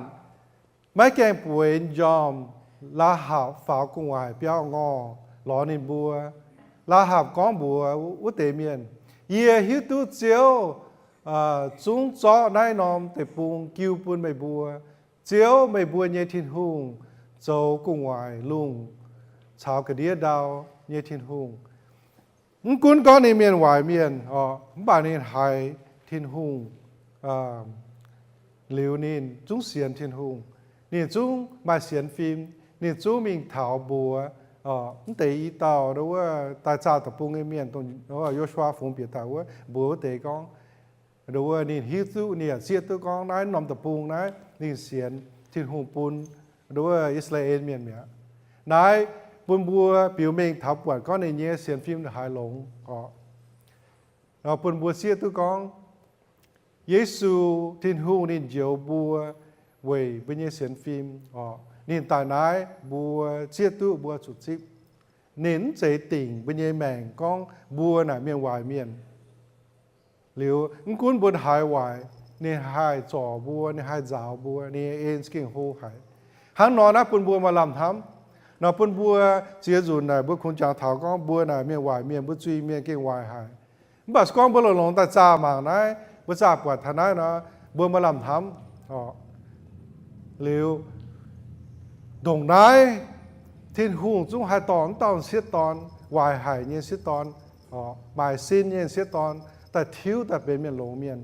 maiv gaengh bueix m'njormh Laahapc faaux gu'nguaaic biauv ngorh lorz ninh mbuo. Laahapc gorngv mbuox wuov deix mienh, Yie hiuv duqv Ziouv zungv zorqv naaiv norm deic-bung jiu bun meih mbuo. Ziouv, meih mbuo nyei Tin-Hungh, zoux gu'nguaaic lungh caux ga'ndiev ndau nyei Tin-Hungh. Mv gunv gorngv ninh mienh waaic mienh oc, mv baac ninh haiz Tin-Hungh, liuz ninh zungv sienx Tin-Hungh. Ninh zungv maaih sienx fim. Ninh zungv mingh taux mbuox mv deix i dauh ndo wuov daaih zaah deic-bung nyei mienh, dongh Yo^su^waa fungx bieqc taux wuov, mbuox wuov deix gorngv, ndo wuov ninh hiuv duqv, ninh yaac zieqv duqv gorngv naaiv norm deic-bung naaiv ninh sienx Tin-Hungh bun ndo wuov I^saa^laa^en Mienh mi'aqv. Naaiv bun mbuo biux mengh taux buatc gorngv ninh nyei sienx fim haaix longx oc. Bun mbuo zieqv duqv gorngv Yesu, Tin-Hungh ninh njoux mbuo weic mbuo nyei sienx fim oc. Ninh daaih naaiv mbuo zieqv duqv mbuo zuqc zipv. Ninh mv zeiz dingc mbuo nyei maengc gorngv mbuo naaic mienh waaic mienh. Liuz mv gunv mbuo haiz waaic, ninh haih zorc mbuo, ninh haih nzaaux mbuo, ninh nyei en za'gengh hlo haic. Hnangv nor naaiv bun mbuo maaih lamh hnamv. Nor bun mbuo ziex nzunc naaic mbuo kungx jangx taux gorngv mbuo naaic mienh waaic mienh, mbuo zuiz-mienh gengh waaic haic. Mv baac se gorngv mbuo longx-longx daaih zaah mangc naaiv, mbuo zaah buatc taux naaiv nor, mbuo maaih lamh hnamv oc. Liuz ndongc naaiv, Tin-Hungh zungv haih dorh wuov dauh m'sieqv dorn, waaic haic nyei m'sieqv dorn, maaic sin nyei m'sieqv dorn, daaih tiuv daaih benx mienh longx mienh,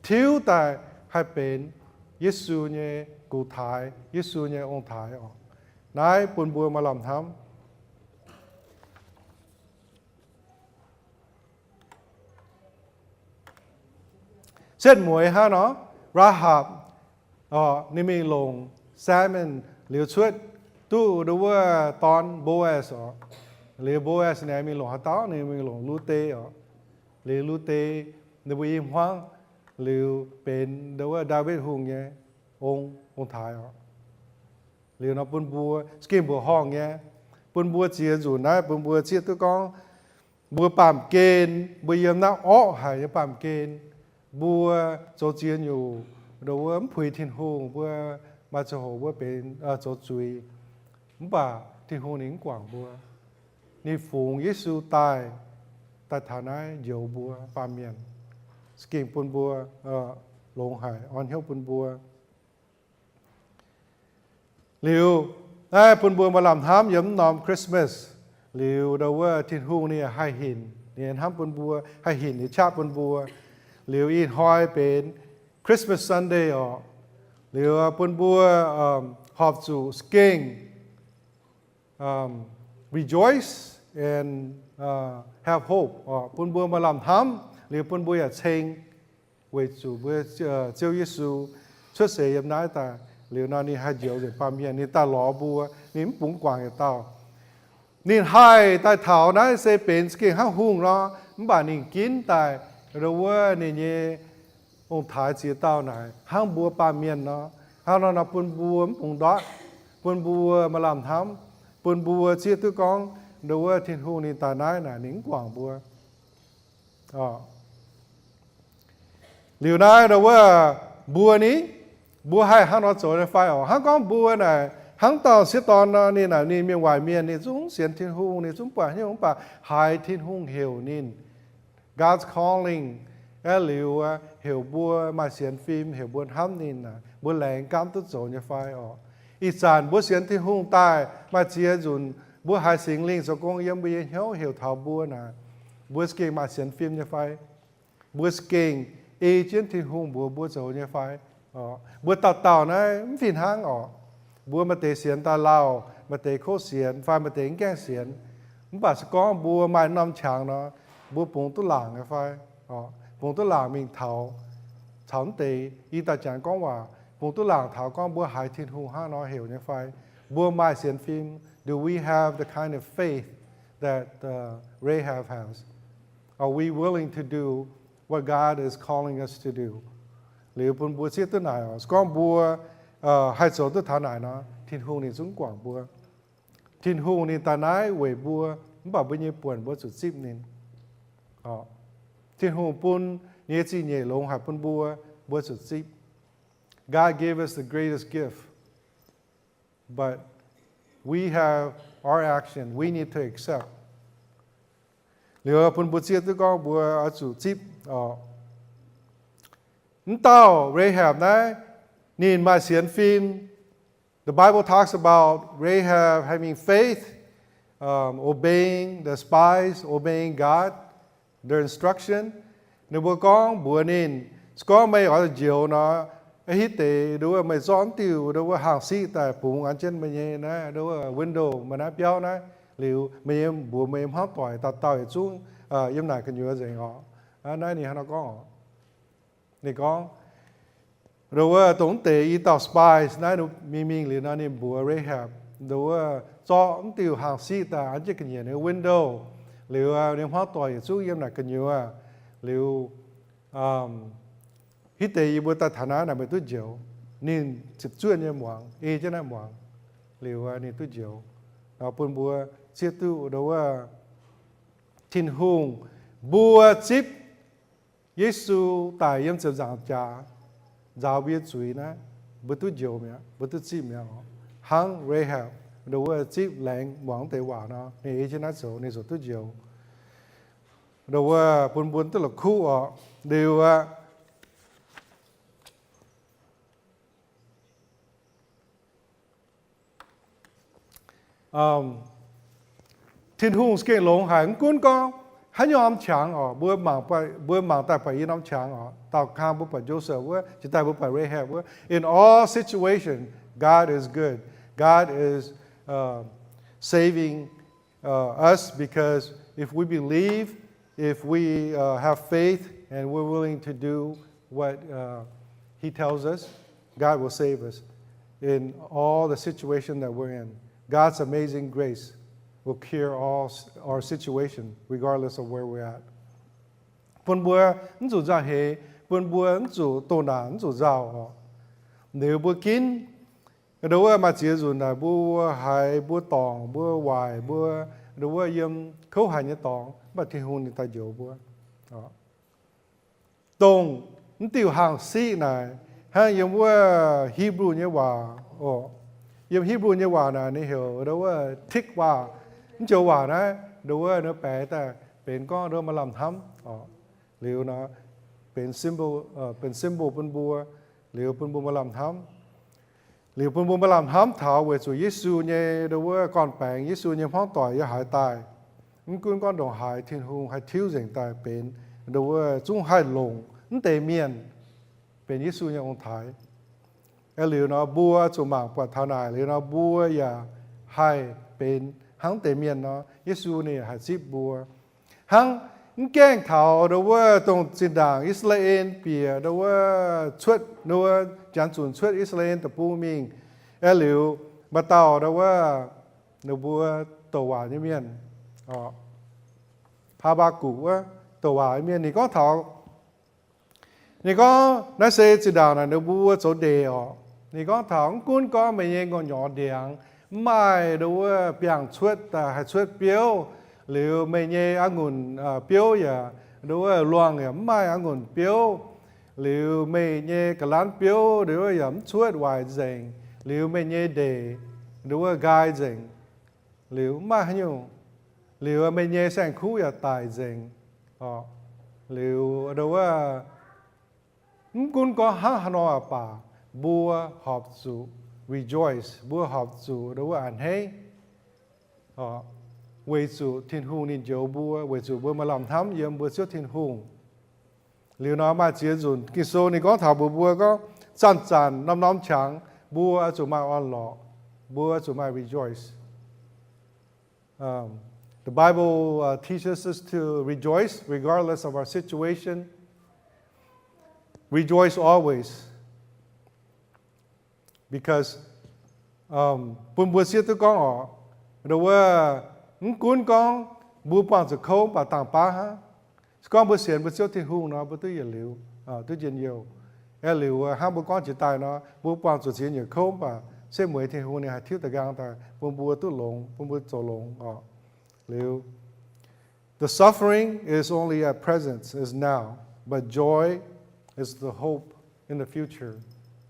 tiuv daaih haih benx Yesu nyei gux-taaix, Yesu nyei ong-taaix oc. Naaiv bun mbuo maaih lamh hnamv. Setv mueiz hnangv nor, Raahapc, ninh mingh longc Salmon liuz cuotv duqv ndo wuov dorn Boaz oc. Liuz Boaz ninh mingh longc haaix dauh? Ninh mingh longc Lu^te oc. Liuz Lu^te ninh mbuo i hmuangv liuz benx ndo wuov Ndaawitv Hungh nyei ong, ong-taaix oc. Liuz nor bun mbuo za'gengh mbuoqc horngh nyei, bun mbuo ziex nzunc naaiv bun mbuo zieqv duqv gorngv, mbuo baamh gen, mbuo yiem naaiv orqv haic nyei baamh gen, mbuo zoux ziex nyungc ndo wuov mv puix Tin-Hungh, mbuo maaih ziangh hoc mbuo benx zoux zuiz, mv baac Tin-Hungh ninh mv guangc mbuo. Ninh fungx Yesu daaih, daaih taux naaiv njoux mbuo baamh mienh, za'gengh bun mbuo longx haic, orn hnyouv bun mbuo. Liuz naaiv bun mbuo maaih lamh hnamv yiem mv norm Christmas, Liuz ndau wuov Tin-Hungh ninh haih hinc, ninh hnamv bun mbuo, haih hinc ninh qaqv bun mbuo. Liuz ih hnoi benx Christmas Sunday orqc. Liuz bun mbuo horpc zuqc za'gengh rejoice and have hope orqc, bun mbuo maaih lamh hnamv, liuz bun mbuo yaac ceng weic zuqc mbuo Ziouv Yesu cuotv seix yiem naaiv daaih. Liuz nor ninh haih njoux nzengc baamh mienh, ninh daaih lorz mbuo, ninh mv bungx guangc yietc dauh. Ninh haih daaih taux naaiv se benx za'gengh hnangv hungh nor, mv baac ninh ginv daaih ndau wuov ninh nyei ong-taaix ziex dauh naaic hnangv mbuo baamh mienh nor. Hnangv nor nor bun mbuo mv bungx ndortv, bun mbuo maaih lamh hnamv, bun mbuo zieqv duqv gorngv ndau wuov Tin-Hungh ninh daaih naaiv naaic ninh mv guangc mbuo. Liuz naaiv ndau wuov mbuo ni, mbuo haih hnangv nor zoux nyei fai orqc? Hnangv gorngv mbuo naaic hnangv dauh sieqv dorn nor, ninh naaic ninh mienh waaic mienh, ninh zungv sienx Tin-Hungh, ninh zungv buatc hnyouv mv baac haiz Tin-Hungh heuc ninh, God's calling, aeqv, liuz heuc mbuo maaih sienx fim, heuc mbuo hnamv ninh naaic, mbuo laengz gaamv duqv zoux nyei fai orqc? Ih zanc mbuo sienx Tin-Hungh daaih maaih ziex nzunc, mbuo haiz Singx Lingh zoux gong yiem mbuo nyei hnyouv heuc taux mbuo naaic, mbuo za'gengh maaih sienx fim nyei fai? Mbuo za'gengh ei jienv Tin-Hungh mbuox mbuo zoux nyei fai? Mbuo dauh dauh naaiv mv fih hnangv orqc. Mbuo maaih deix sienx daaih lauh, maaih deix kov sienx, fai maaih deix mv gaengh sienx. Mv baac se gorngv mbuo maaih norm qangx nor, mbuo bungx duqv laangc nyei fai? Bungx duqv laangc mingh taux, taux mv deix i dauh janx gorngv waac, bungx duqv laangc taux gorngv mbuo haiz Tin-Hungh hnangv nor heuc nyei fai? Mbuo maaih sienx fim, do we have the kind of faith that Rahab has? Are we willing to do what God is calling us to do? Liuz bun mbuo zieqv duqv naaic, se gorngv mbuo haih zoux duqv taux naaic nor, Tin-Hungh ninh zungv guangc mbuo. Tin-Hungh ninh daaih naaiv weic mbuo, mv baac mbuo nyei buonc mbuo zuqc zipv ninh. Tin-Hungh bun ninh nyei zingh nyeic longx haic bun mbuo, mbuo zuqc zipv. God gave us the greatest gift, but we have our action we need to accept. Liuz bun mbuo zieqv duqv gorngv mbuo oix zuqc zipv orqc. Mv dauh Rahab naaiv, ninh maaih sienx fim. The Bible talks about Rahab having faith, obeying the spies, obeying God, their instruction. Ninh mbuo gorngv mbuox ninh, se gorngv meih oix njoux nor, hitv deix ndau wuov meih zorqv diuh ndau wuov haangh siqv daaih bungx an jienv meih nyei naaiv ndau wuov window, meih naaiv biauv naaiv. Liuz meih nyei, mbuox meih nyei hmuangv doic dauh dauh yietc zungv yiem naaic gu'nyuoz nzengc orqc. Naaiv ninh hnangv nor gorngv orqc. Ninh gorngv, ndau wuov dongh mv deix i dauh spies naaiv mingh mingh liuz nor, ninh mbuox Rahab, ndau wuov zorqv mv diuh haangh siqv daaih an jienv ga'nyiec nyei window. Liuz ninh hmuangv doic yietc zungv yiem naaic gu'nyuoz. Liuz hitv deix yie mbuo daaih taux naaiv naaic meih duqv njoux. Ninh ziepc zuoqv nyei muangx, ei jienv naaiv muangx. Liuz ninh duqv njoux. Bun mbuo zieqv duqv ndau wuov Tin-Hungh, mbuo zipv Yesu daic yiem ziepc nzaangc jaax nzaaux mbuo nyei zuiz naaiv, mbuo duqv njoux mi'aqv, mbuo duqv zipv mi'aqv. Hnangv Rahab ndau wuov zipv laengz muangx deix waac nor, ninh ei jienv naaiv zoux, ninh ziouc duqv njoux. Ndau wuov bun mbuo duqv la'kuqv orqc. Liuz aqv, Tin-Hungh za'gengh longx haic, mv gunv gorngv haaix nyungc norm qangx orqc, mbuo mangc daaih buatc yie norm qangx orqc, daauh kang mbuo buatc Joseph wuov, jiex daaih mbuo buatc Rahab wuov. In all situation, God is good. God is saving us because if we believe, if we have faith and we're willing to do what He tells us, God will save us in all the situation that we're in. God's amazing grace will cure all our situation regardless of where we're at. Bun mbuo mv zuqc nzauh heix, bun mbuo mv zuqc doh naanc, mv zuqc nzauh orqc. Liuz mbuo ginv ndau wuov maaih ziex nzunc naaic mbuo haiz mbuo dorngc, mbuo waaic, mbuo ndau wuov yiem kouv haic nyei dorngx, mv baac Tin-Hungh ninh daaih njoux mbuo. Dongh mv diuh haangh siqv naaic hnangv yiem wuov Hipv^lu nyei waac orqc. Yiem Hipv^lu nyei waac naaic ninh heuc ndau wuov tikvah. Mv joux waac naaiv ndau wuov ninh baeqc daaih benx gorngv ndau wuov maaih lamh hnamv orqc. Liuz nor benx symbol, benx symbol bun mbuo, liuz bun mbuo maaih lamh hnamv. Liuz bun mbuo maaih lamh hnamv taux weic zuqc Yesu nyei ndo wuov gorn-baengx, Yesu nyei hmuangv doic yiem haaix daaih, mv gunv gorngv ndongc haaix, Tin-Hungh haih tiuv nzengc daaih benx ndo wuov zungv haih longc mv deix mienh benx Yesu nyei ong-taaix. Aa, liuz nor mbuo zuqc mangc buatc taux naaic, liuz nor mbuo yaac haih benx hnangv deix mienh nor, Yesu ninh haih zipv mbuo. Hnangv mv gaengh taux ndo wuov dongh zinh ndaangc I^saa^laa^en bieqc ndo wuov cuotv, ndo wuov janx zunc cuotv I^saa^laa^en deic-bung mingh. Aa, liuz maaih dauh ndo wuov, ninh mbuo douc waac nyei mienh, Haa^mbaa^gukc wuov, douc waac nyei mienh, ninh gorngv taux, ninh gorngv naaiv se zinh ndaangc naaic ninh mbuo zoux ndeic orqc. Ninh gorngv taux mv gunv gorngv meih nyei ngongh nyorx ndiangx mv maaih ndo wuov biangh cuotv daaih haih cuotv biouv, liuz meih nyei a'ngunc biouv yaac ndo wuov luangh yaac mv maaih a'ngunc biouv, liuz meih nyei ga'lanv biouv ndo wuov yaac mv cuotv, waaic nzengc, liuz meih nyei ndeic ndo wuov nqaai nzengc, liuz mv maaih haaix nyungc, liuz meih nyei saeng-kuv yaac daic nzengc. Liuz ndo wuov, mv gunv gorngv hnangv haaix nor baac, mbuo horpc zuqc rejoice, mbuo horpc zuqc ndo wuov a'hneiv, weic zuqc Tin-Hungh ninh njoux mbuo, weic zuqc mbuo maaih lamh hnamv yiem mbuo Ziouv Tin-Hungh. Liuz nor maaih ziex nzunc Ging-Sou ninh gorngv taux mbuox mbuo gorngv, zanc-zanc norm-norm qangx mbuo zuqc maaih orn-lorqc, mbuo zuqc maaih rejoice. The Bible teaches us to rejoice regardless of our situation. Rejoice always. Because bun mbuo sieqv duqv gorngv orqc, ndo wuov, mv gunv gorngv mbuo buangh zuqc kouv mv baac dangh baav hnangv. Se gorngv mbuo sienx mbuo Ziouv Tin-Hungh nor, mbuo duqv yietc liuz, duqv njien-youh. Aa, liuz hnangv mbuo gorngv jiex daaih nor, mbuo buangh zuqc ziex nyuoqc kouv mv baac setv mueiz Tin-Hungh ninh haih tiuv da'nqaang daaih bun mbuo duqv longx, bun mbuo zoux longx orqc. Liuz, the suffering is only at present, is now, but joy is the hope in the future.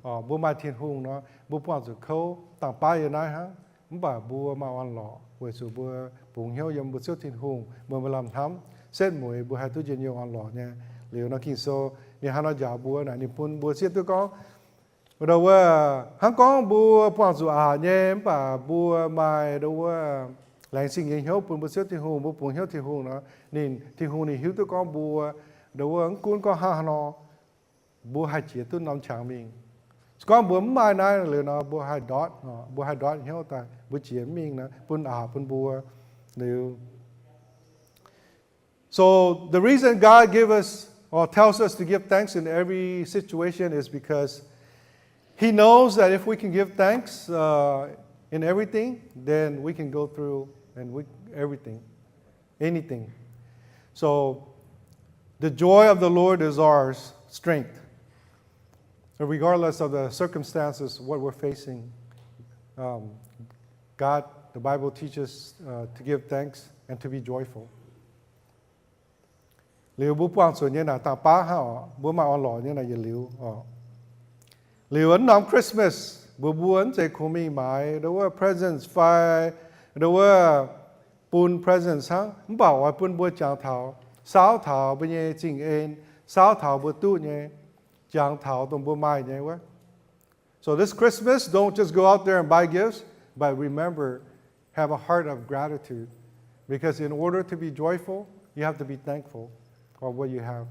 Mbuo maaih Tin-Hungh nor, mbuo buangh zuqc kouv dangh baav yiem naaiv hnangv, mv baac mbuo maaih orn-lorqc weic zuqc mbuo bungx hnyouv yiem mbuo Ziouv Tin-Hungh, mbuo maaih lamh hnamv, setv mueiz mbuo haih duqv njien-youh orn-lorqc nyei. Liuz nor Ging-Sou ninh hnangv nor njaaux mbuo naaic, ninh bun mbuo sieqv duqv gorngv, ndo wuov, hnangv gorngv mbuo buangh zuqc aqc nyei mv baac mbuo maaih ndo wuov laengz zingh nyei hnyouv bun mbuo Ziouv Tin-Hungh, mbuo bungx hnyouv Tin-Hungh nor, ninh, Tin-Hungh ninh hiuv duqv gorngv mbuo, ndo wuov, mv gunv gorngv hnangv haaix nor, mbuo haih jiex duqv norm qangx mingh. Se gorngv mbuo mv maaih naaiv liuz nor, mbuo haih ndortv, mbuo haih ndortv hnyouv daaih, mbuo jiex mv mingh nor, bun aqc bun mbuo. Liuz So the reason God give us or tells us to give thanks in every situation is because He knows that if we can give thanks uh, in everything, then we can go through and we everything, anything. So the joy of the Lord is our strength, regardless of the circumstances, what we're facing. Um, God, the Bible teaches uh, to give thanks and to be joyful. Liuz mbuo buangh zuqc nyei naaic dangh baav hnangv orqc, mbuo maaih orn-lorqc nyei naaic yietc liuz orqc. Liuz wuov norm Christmas, mbuo mbuo mv zeiz kungx mingh maaiz ndo wuov presents fai ndo wuov bun presents hnangv, mv baac oix bun mbuo jangx taux, saauv taux mbuo nyei zingh en, saauv taux mbuo duqv nyei, jangx taux dongh mbuo maaih nyei wuov. So this Christmas, don't just go out there and buy gifts, but remember, have a heart of gratitude. Because in order to be joyful, you have to be thankful for what you have.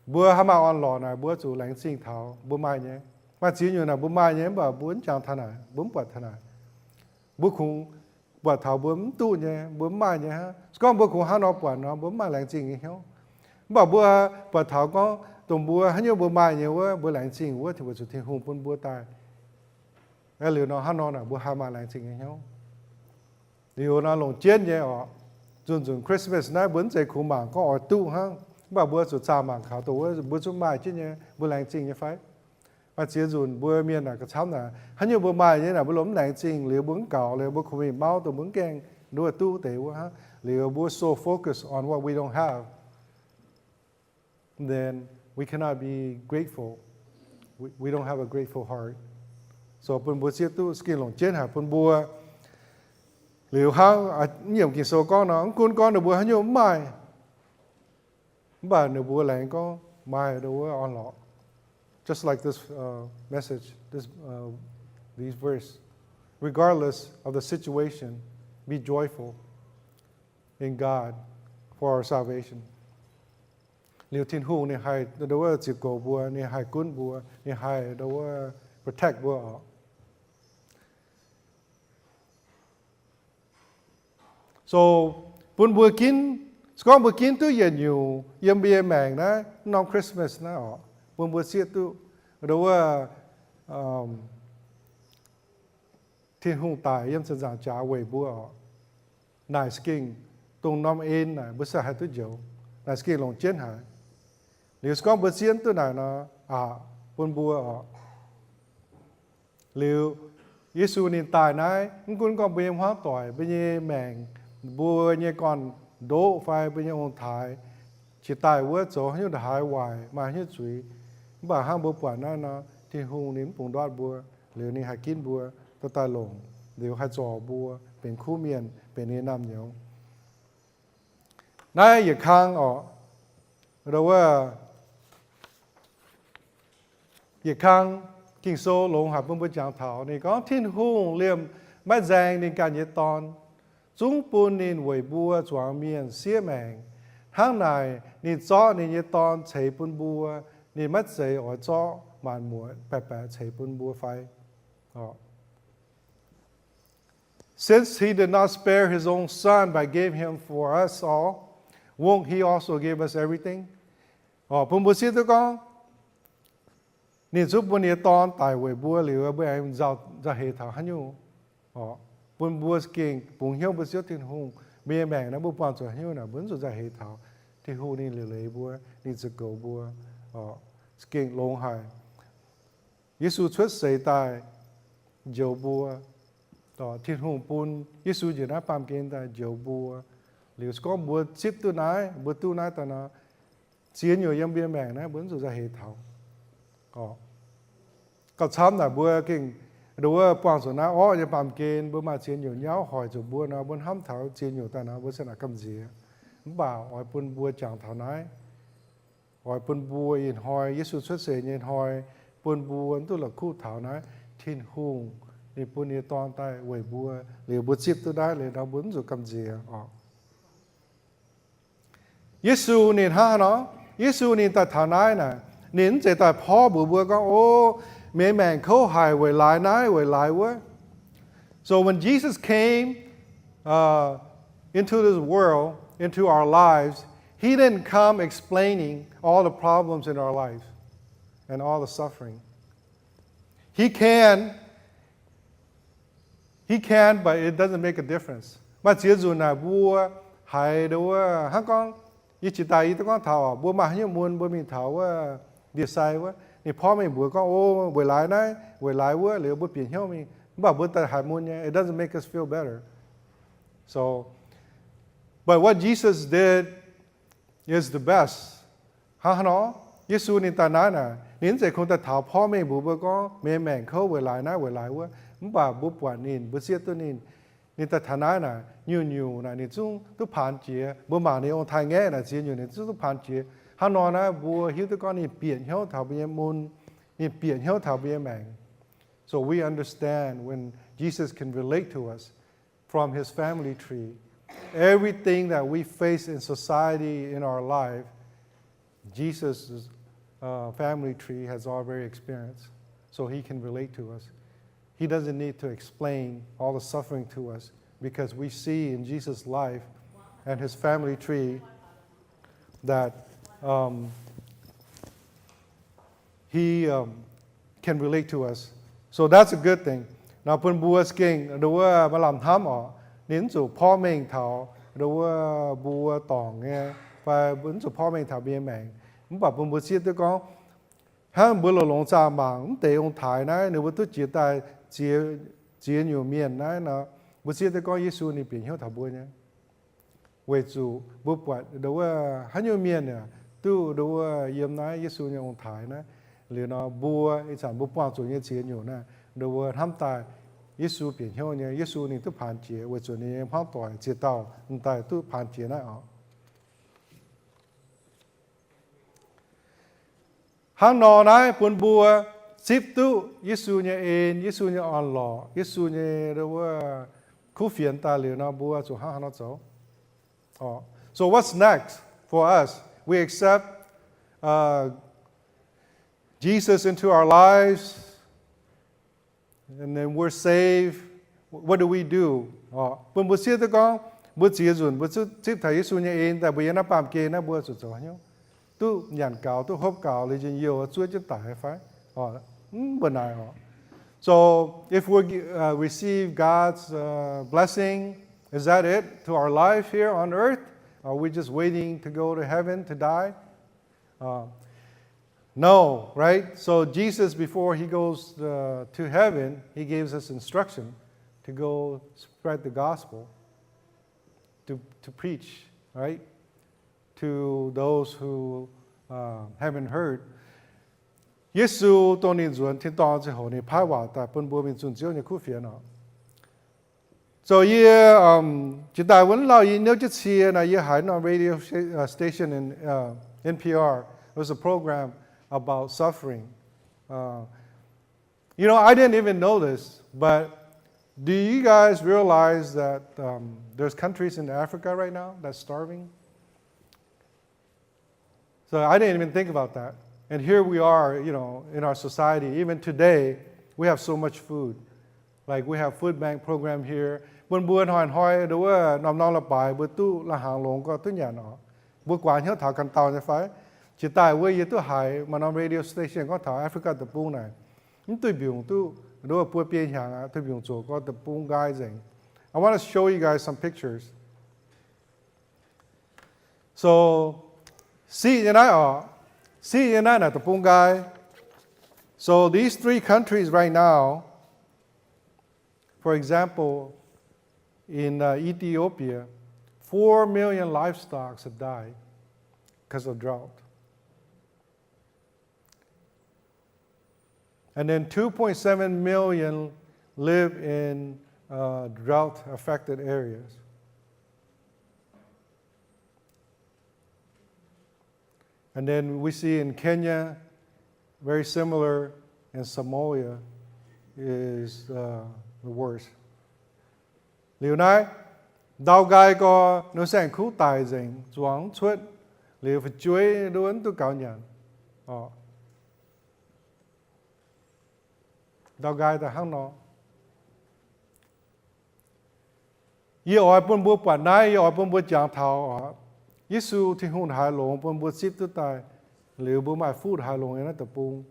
Mbuo haih maaih orn-lorqc naaic, mbuo zuqc laengz zingh taux mbuo maaih nyei. Maaih ziex nyungc naaic mbuo maaih nyei, mv baac mbuo mv jangx taux naaic, mbuo mv buatc taux naaic. Mbuo kungx buatc taux mbuo mv duqv nyei, mbuo mv maaih nyei hnangv. Se gorngv mbuo kungx hnangv nor buatc nor, mbuo mv maaih laengz zingh nyei hnyouv. Mv baac mbuo buatc taux gorngv dongh mbuo haaix nyungc mbuo maaih nyei wuov, mbuo laengz zingh wuov, weic zuqc Tin-Hungh bun mbuo daaih. Aa, liuz nor hnangv nor naaic mbuo haih maaih laengz zingh nyei hnyouv. Liuz nor longc jienv nyei orqc, nzunc nzunc Christmas naaiv mbuo mv zeiz kungx mangc gorngv oix duqv hnangv, mv baac mbuo zuqc zaah mangc kaux dongh wuov mbuo zungv maaih jienv nyei, mbuo laengz zingh nyei fai. Maaih ziex nzunc mbuo mienh naaic gauh camv naaic, haaix nyungc mbuo maaih nyei naaic mbuo lomh mv laengz zingh, liuz mbuo mv gaux, liuz mbuo kungx mingh mauv dongh mbuo mv gaengh nduov duqv deix wuov hnangv. Liuz mbuo so focused on what we don't have, then we cannot be grateful. We, we don't have a grateful heart. So bun mbuo zieqv duqv za'gengh longc jienv haic bun mbuo. Liuz hnangv nyiemc Ging-Sou gorngv nor, mv gunv gorngv ninh mbuo haaix nyungc mv maaih, mv baac ninh mbuo laengz gorngv maaih ndo wuov orn-lorqc. Just like this uh, message, this uh, these verse, regardless of the situation, be joyful in God for our salvation. Liuz Tin-Hungh ninh haih ndau wuov ziux goux mbuo, ninh haih gunv mbuo, ninh haih ndau wuov protect mbuo oc. So bun mbuo ginv, se gorngv mbuo ginv duqv yietc nyungc yiem mbuo nyei maengc naaiv, norm Christmas naaiv oc, bun mbuo zieqv duqv ndau wuov Tin-Hungh daic yiem ziepc nzaangc jaax weic mbuo oc. Naaic za'gengh dongh norm en naaic mbuo se haih duqv njoux. Naaic za'gengh longc jienv haic. Liuz se gorngv mbuo zieqv duqv naaic nor, aqc, bun mbuo oc. Liuz Yesu ninh daaih naaiv, mv gunv gorngv mbuo nyei hmuangv doic, mbuo nyei maengc, mbuo nyei gorn-ndoqv fai mbuo nyei ong-taaix, jiex daaih wuov zoux haaix nyungc ndongc haaix waaic, maaih haaix nyungc zuiz, mv baac hnangv mbuo buatc naaiv nor, Tin-Hungh ninh mv bungx ndortv mbuo, liuz ninh haih ginv mbuo, dorh daaih longc, liuz haih zorc mbuo benx kuv mienh, benx ninh nyei naamh nyouz. Naaiv yietc kang oc, ndau wuov yietc kang Ging-Sou longx haic bun mbuo jangx taux. Ninh gorngv Tin-Hungh liemh maiv nzaeng ninh ganh nyei Dorn, zungv bun ninh weic mbuo zuangx mienh siev maengc. Hnangv naaic ninh zorqv ninh nyei Dorn ceix bun mbuo. Ninh maiv zeiz oix zorqv maanc muotc baeqc baeqc ceix bun mbuo fai? Since he did not spare his own son but gave him for us all, won't he also give us everything? Bun mbuo siev duqv gorngv ninh zungv bun ninh nyei Dorn daic weic mbuo liuz, mbuo aengx nzauh, nzauh heix taux haaix nyungc? Bun mbuo za'gengh bungx hnyouv mbuo Ziouv Tin-Hungh, mbuo nyei maengc naaiv mbuo buangh zuqc haaix nyungc naaic, mbuo mv zuqc nzauh heix taux. Tin-Hungh ninh liuc leiz mbuo, ninh zoux goux mbuo, za'gengh longx haic. Yesu cuotv seix daaih njoux mbuo. Tin-Hungh bun Yesu njiec naaiv baamh gen daaih njoux mbuo. Liuz se gorngv mbuo zipv duqv naaiv, mbuo duqv naaiv daaih nor, ziex nyungc yiem mbuo nyei maengc naaiv mbuo mv zuqc nzauh heix taux. Gauh camv naaic mbuo gengh ndau wuov buangh zuqc naaiv orqv nyei baamh gen, mbuo maaih ziex nyungc nyauv hoic zuqc mbuo nor, mbuo hnamv taux ziex nyungc daaih nor, mbuo se naaic gamh nziex. Mv baac oix bun mbuo jangx taux naaiv, oix bun mbuo ih hnoi Yesu cuotv seix nyei hnoi, bun mbuo duqv la'kuqv taux naaiv Tin-Hungh ninh bun ninh nyei Dorn daaih weic mbuo. Liuz mbuo zipv duqv naaiv liuz nor, mbuo mv zuqc gamh nziex oc. Yesu ninh hnangv haaix nor? Yesu ninh daaih taux naaiv naaic, ninh mv zeiz daaih porv mbuox mbuo gorngv, o, meih maengc kouv haic weic laaix naaiv weic laaix wuov. So when Jesus came uh, into this world, into our lives, he didn't come explaining all the problems in our life and all the suffering. He can, he can, but it doesn't make a difference. Maaih ziex nzunc naaic mbuo haiz ndau wuov hnangv gorngv, yie jiex daaih yie duqv gorngv taux oc, mbuo maaih haaix nyungc mun mbuo mingh taux wuov ndie-sai wuov, ninh porv mengh mbuox gorngv, o, weic laaix naaiv weic laaix wuov, liuz mbuo bieqc hnyouv mingh. Mv baac mbuo daaih haiz mun nyei, it doesn't make us feel better. So, but what Jesus did is the best. Hnangv haaix nor? Yesu ninh daaih naaiv naaic, ninh mv zeiz kungx daaih taux porv mengh mbuox mbuo gorngv meih maengc kouv weic laaix naaiv weic laaix wuov. Mv baac mbuo buatc ninh, mbuo zieqv duqv ninh. Ninh daaih taux naaiv naaic, nyungc-nyungc naaic ninh zungv duqv paanx jiex. Mbuo mangc ninh ong-taaix-ngaeqv naaic ziex nyungc ninh zungv duqv paanx jiex. Hnangv nor naaiv mbuo hiuv duqv gorngv ninh bieqc hnyouv taux mbuo nyei mun, ninh bieqc hnyouv taux mbuo nyei maengc. So we understand when Jesus can relate to us from his family tree. Everything that we face in society, in our life, Jesus' uh, family tree has already experienced, so he can relate to us. He doesn't need to explain all the suffering to us because we see in Jesus' life and his family tree that um, he um, can relate to us. So that's a good thing. Nor bun mbuo za'gengh ndau wuov maaih lamh hnamv oc, ninh mv zuqc porv mengh taux ndau wuov mbuo dorngc nyei, fai mv zuqc porv mengh taux mbuo nyei maengc. Mv baac bun mbuo zieqv duqv gorngv, hnangv mbuo longx-longx zaah mangc mv deix ong-taaix naaiv, ninh mbuo duqv jiex daaih ziex, ziex nyungc mienh naaiv nor, mbuo zieqv duqv gorngv Yesu ninh bieqc hnyouv taux mbuo nyei. Weic zuqc mbuo buatc ndau wuov haaix nyungc mienh aah, duqv ndau wuov yiem naaiv Yesu nyei ong-taaix naaiv. Liuz nor mbuo ih zanc mbuo buangh zuqc nyei ziex nyungc naaiv, ndau wuov hnamv daaih Yesu bieqc hnyouv nyei, Yesu ninh duqv paanx jiex weic zuqc ninh nyei hmuangv doic ziex dauh daaih duqv paanx jiex naaiv oc. Hnangv nor naaiv bun mbuo zipv duqv Yesu nyei en, Yesu nyei orn-lorqc, Yesu nyei wuov kuv fienx daaih liuz nor, mbuo zuqc hnangv haaix nor zoux? So what's next for us? We accept uh, Jesus into our lives, and then we're saved. What do we do? Bun mbuo siev duqv gorngv mbuo ziex nzunc mbuo zipv taux Yesu nyei en daaih, mbuo yiem naaiv baamh gen naaiv, mbuo zuqc zoux haaix nyungc? Duqv nyanc gaux, duqv hopv gaux, liuz njien-youh zuov jienv daic fai? Mv baac naaic oc. So if we receive God's blessing, is that it to our life here on earth? Are we just waiting to go to heaven to die? No, right? So Jesus, before he goes uh, to heaven, he gives us instruction to go spread the gospel, to, to preach, right? To those who uh, haven't heard. Yesu dongh ninh nzuonx tin-dorngh ziangh hoc ninh paaiv waac daaih bun mbuo mingh zunh Ziouv nyei kuv fienx oc. So yie jiex daaih wuov lauh yie niouv jienv cie naaic, yie haiz norm radio station in N P R. It was a program about suffering. You know, I didn't even know this, but do you guys realize that um, there's countries in Africa right now that's starving? So I didn't even think about that. And here we are, you know, in our society, even today, we have so much food. Like we have food bank program here. Bun mbuo hnoi-hnoi nduov wuov norm-norm leiz-baaix mbuo duqv lai-hnaangx longx gorx duqv nyanc oc. Mbuo guaax hnyouv taux ganh dauh nyei fai? Jiex daaih wuov yie duqv haiz maaih norm radio station gorngv taux Africa deic-bung naaic, mv duih mbiungc duqv nduov buo biei hnyangx aqv, duih mbiungc zoqc gorx deic-bung nqaai nzengc. I want to show you guys some pictures. So siqv nyei naaiv oc, siqv nyei naaiv naaic deic-bung nqaai. So these three countries right now, for example, in uh, Ethiopia, four million livestock have died because of drought. And then two point seven million live in uh, drought affected areas. And then we see in Kenya, very similar, and Somalia is uh, the worst. Liuz naaiv, ndau nqaai gorx ninh saeng-kuv daic nzengc, zuangx mv cuotv, liuz fu'jueiv nduov mv duqv gaux nyanc oc. Ndau nqaai daaih hnangv nor. Yie oix bun mbuo buatc naaiv, yie oix bun mbuo jangx taux oc, Yesu Tin-Hungh haaix longx bun mbuo zipv duqv daaih, liuz mbuo maaih fuqv haaix longx yiem naaiv deic-bung,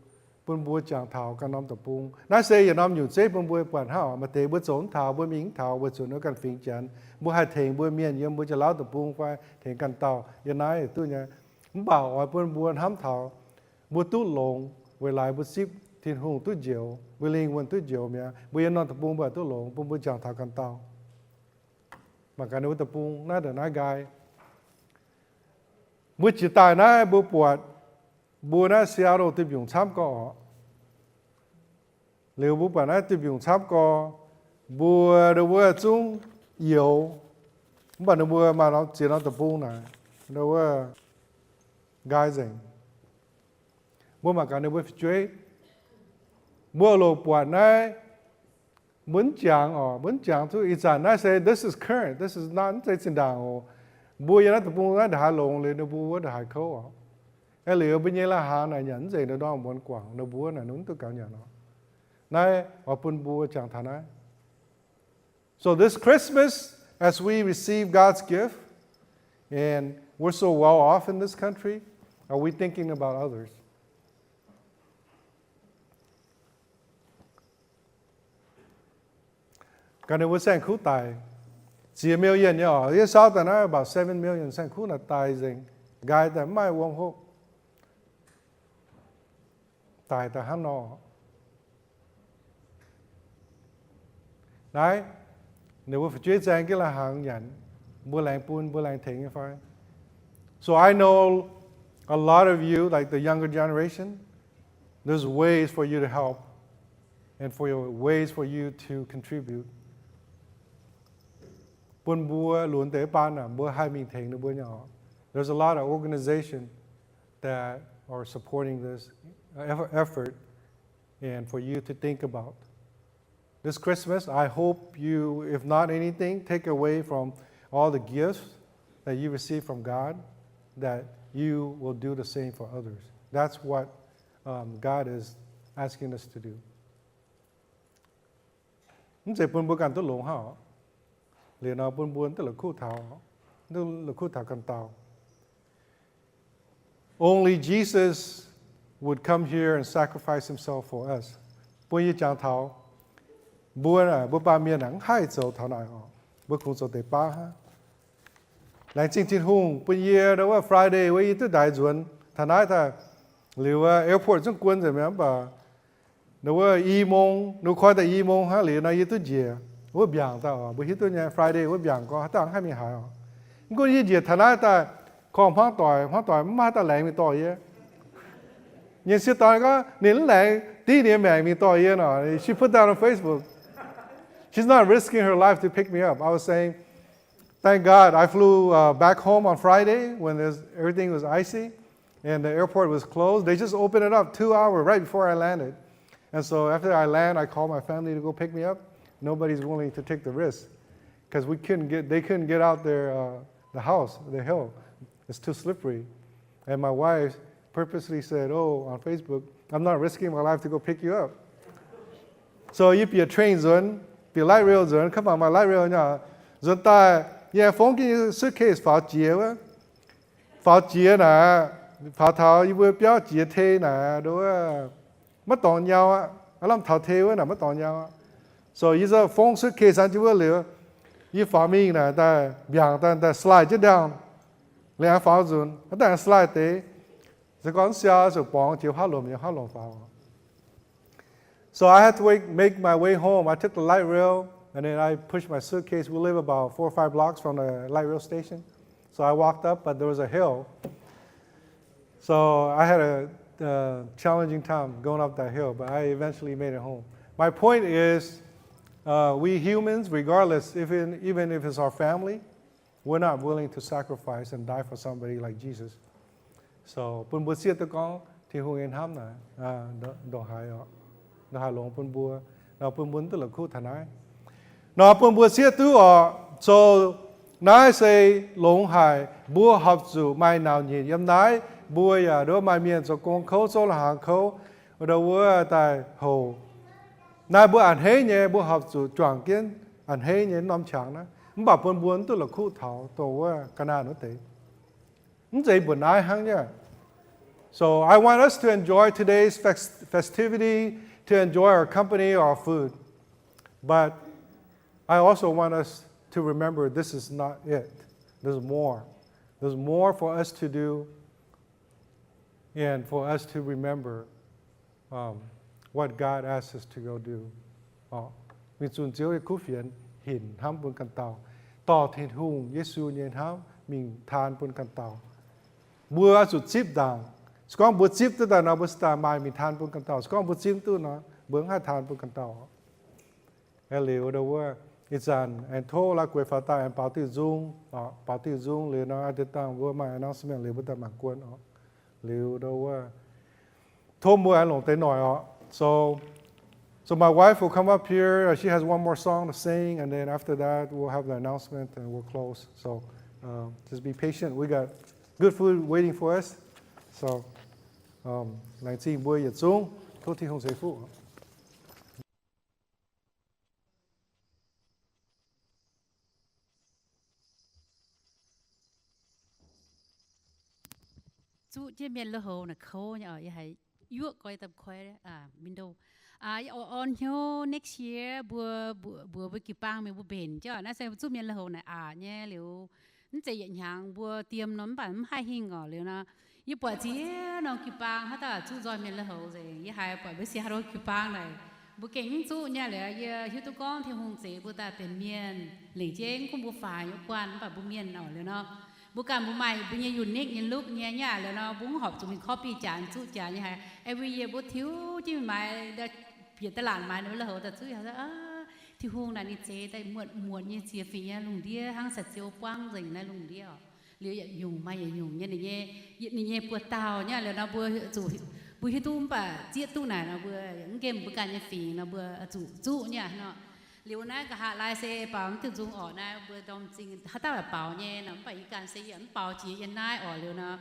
bun mbuo jangx taux ganh norm deic-bung. Naaiv se yietc norm nyungc zeiv bun mbuo buatc hnangv oc. Maaih deix mbuo zoux mv taux, mbuo mingh mv taux, weic zuqc ninh ganh fingx Janx. Mbuo haih tengx mbuo mienh yiem mbuo jauv-lauv deic-bung fai tengx ganh dauh yiem naaiv duqv nyei. Mv baac oix bun mbuo hnamv taux mbuo duqv longx weic laaix mbuo zipv Tin-Hungh duqv njoux, mbuo lingh wuonh duqv njoux mi'aqv. Mbuo yiem norm deic-bung mbuo duqv longx, bun mbuo jangx taux ganh dauh. Mangc gaax ninh mbuo deic-bung naaiv ndongc naaiv nqaai. Mbuo jiex daaih naaiv mbuo buatc mbuo naaiv Seattle duih mbiungc camv gorx oc. Liuz mbuo buatc naaiv duih mbiungc camv gorx, mbuo nduov wuov zungv youx, mv baac ninh mbuo maaih norm ziex norm deic-bung naaic, nduov wuov nqaai nzengc. Mbuo mangc gaax ninh mbuo fu'jueiv. Mbuo loc buatc naaiv, mbuo mv jangx oc, mbuo mv jangx duqv. Ih zanc naaiv se this is current, this is not, mv zeiz zinh ndaangc oc. Mbuo yiem naaiv deic-bung naaiv ndongc haaix longx liuz ninh mbuo wuov ndongc haaix kouv oc. Aeqv, liuz mbuo nyei lai-hnaangx naaic nyanc mv nzengc, nduov ndorm muonz guangc, ninh mbuo naaic mv duqv gaux nyanc oc. Naaiv oix bun mbuo jangx taux naaiv. So this Christmas, as we receive God's gift, and we're so well off in this country, are we thinking about others? Gaax ninh mbuo saeng-kuv daic, ziex million nyei oc. Yie saauv daaih naaiv about seven million saeng-kuv naaic daic nzengc, nqaai daaih mv maaih wuom hopv. Daic daaih hnangv nor. Naaiv, ninh mbuo fu'jueiv zaeng jienv lai-hnaangx nyanc, mbuo laengz bun, mbuo laengz tengx nyei fai? So I know a lot of you, like the younger generation, there's ways for you to help and for your ways for you to contribute. Bun mbuo lunx deix baan naaic, mbuo haih mingh tengx ninh mbuo nyei oc. There's a lot of organization that or supporting this effort, and for you to think about this Christmas. I hope you, if not anything, take away from all the gifts that you receive from God, that you will do the same for others. That's what um, God is asking us to do. Mv zeiz bun mbuo ganh duqv longx hnangv. Liuz nor bun mbuo duqv la'kuqv taux, duqv la'kuqv taux ganh dauh. Only Jesus would come here and sacrifice himself for us. Bun yie jangx taux mbuo, mbuo baamh mienh naaic mv haih zoux taux naaic oc. Mbuo kungx zoux deix baav hnangv. Laengz zingh Tin-Hungh bun yie, ndau wuov Friday wuov yie duqv ndaix nzuonx taux naaiv daaih. Liuz wuov airport zungv guon nzengc mi'aqv, mv baac ndau wuov i mong, ndau koi daaih i mong hnangv liuz nor yie duqv njiec wuov mbiaangc daaih oc. Mbuo hiuv duqv nyei Friday wuov mbiaangc gorngv haaix dauh mv haih mingh haaix oc. Mv gunv yie njiec taux naaiv daaih, korv hmuangv doic, hmuangv doic mv maaih dauh laengz mingh dorh yie. Nyei sieqv dorn gorngv ninh mv laengz div ninh nyei maengc mingh dorh yie nor. She put that on Facebook. She's not risking her life to pick me up. I was saying, thank God I flew uh, back home on Friday when there's, everything was icy and the airport was closed. They just opened it up two hours right before I landed. And so after I land, I called my family to go pick me up. Nobody's willing to take the risk because we couldn't get, they couldn't get out their, uh, the house, the hill. It's too slippery. And my wife purposely said, oh, on Facebook, I'm not risking my life to go pick you up. So yie bieqc train nzuonx, bieqc light rail nzuonx, kaav mangc maaih light rail nyei. Nzuonx daaih, yie fongv jienv suitcase faaux jiex wuov. Faaux jiex naaic, faaux taux yie mbuo biauv jiex tei naaic, ndau wuov maiv dorngx nyau aqv. Aav lamh taux tei wuov naaic maiv dorngx nyau aqv. So yie fongv suitcase an jienv wuov liuz, yie faaux mingh naaic daaih mbiaangc daaih slide jienv ndaangh. Liuz aengx faaux nzunc, daaih aengx slide deix. Se gorngv siau zuqc borngz jiex haav lomc nyei haav lomc faaux. So I had to wait, make my way home. I took the light rail, and then I pushed my suitcase. We live about four or five blocks from the light rail station. So I walked up, but there was a hill. So I had a, uh, challenging time going up that hill, but I eventually made it home. My point is, uh, we humans, regardless, if in, even if it's our family, we're not willing to sacrifice and die for somebody like Jesus. So bun mbuo sieqv duqv gorngv Tin-Hungh nyei hnamv naaic ndongc haaix, ndongc haaix longx bun mbuo, nor bun mbuo duqv la'kuqv taux naaiv. Nor bun mbuo sieqv duqv oc. So naaiv se longx haic, mbuo horpc zuqc maaih nauc nyitc yiem naaiv. Mbuo yaac nduov maaih mienh zoux gong kouv, zouv la'hnaangx kouv, ndau wuov daaih houc. Naaiv mbuo a'hneiv nyei, mbuo horpc zuqc juangc jienv a'hneiv nyei norm qangx naaiv, mv baac bun mbuo mv duqv la'kuqv taux dongh wuov ga'naaiv wuov deix. Mv zeiz mbuoqc naaiv hnangv nyei. So I want us to enjoy today's fes- festivity, to enjoy our company, our food. But I also want us to remember this is not it. There's more. There's more for us to do and for us to remember um, what God asks us to go do. Mingh zunh Ziouv nyei kuv fienx hinc hnamv bun ganh dauh, dorh Tin-Hungh, Yesu nyei hnamv mingh taan bun ganh dauh. Mbuo oix zuqc zipv ndaangc. Se gorngv mbuo zipv duqv daaih nor, mbuo se daaih maaih mingh taan bun ganh dauh. Se gorngv mbuo zipv duqv nor, mbuo mv haih taan bun ganh dauh. Aengx liuz ndau wuov, ih zanc aengx tov la'guaih faaux daaih aengx baaux diuh nzung, baaux diuh nzung liuz nor, a'deix dangh mbuo maaih announcement liuz mbuo daaih mangc guon oc. Liuz ndau wuov, tov mbuo aengx longc deix noic oc. So, so my wife will come up here. Uh, she has one more song to sing, and then after that, we'll have the announcement and we'll close. So, uh, just be patient. We got good food waiting for us. So, um, laengz zingh mbuo yietc zungv. Tov Tin-Hungh ceix fuqv. Zuqv jienv mienh lui-houx naaic kouv nyei oc. Yie haiz yuoqv goi daaih koi, ah, window. Ah, yie oix orn hnyouv next year mbuo, mbuox mbuo jiu-baang mienh mbuo mbenc jienv oc. Naaiv se zuqv mienh lui-houx naaic aqc nyei liuz, mv zeiz yietc hnyangx mbuo diem nor mv baac mv haih hingh oc. Liuz nor, yie buatc ziex norm jiu-baang haaix dauh zuqv nzoih mienh lui-houx nzengc. Yie haiz buatc mbuo sienx haaix norm jiu-baang naaic, mbuo gengh mv zuqv nyei. Liuz yie hiuv duqv gorngv Tin-Hungh zeix mbuo daaih benx mienh lengc jeiv, mv gunv mbuo faix nyei guanh mv baac mbuo mienh oc. Liuz nor, mbuo ganh mbuo maaih mbuo nyei unique nyei look nyei aqv. Liuz nor, mbuo mv horpc zuqc mingh copy janx, zuqv janx nyei haic. Every year mbuo tiux jienv mingh maaiz, bieqc daaih laanh maaiz ninh lui houx daaih zuqv. Tin-Hungh naaic ninh zeix daaih muotc muotc nyei ziex fingx nyei lungh ndiev hnangv sai-ziou buangv nzengc naaiv lungh ndiev oc. Liuz yietc nyungc maaih yietc nyungc nyei ninh nyei, ninh nyei buoz-dauh nyei. Liuz nor mbuo zuqc, mbuo hiuv duqv mv baac zieqv duqv naaic nor mbuo mv nqemh mbuo ganh nyei fingx nor mbuo zuqc zuqv nyei nor. Liuz naaiv nqa'haav laai se baaux mv diuh nzung orqc naaiv mbuo ndorm zingh haaix dauh baaux nyei nor, mv baac yie ganh se yie mv baaux jiex yiem naaiv orqc. Liuz nor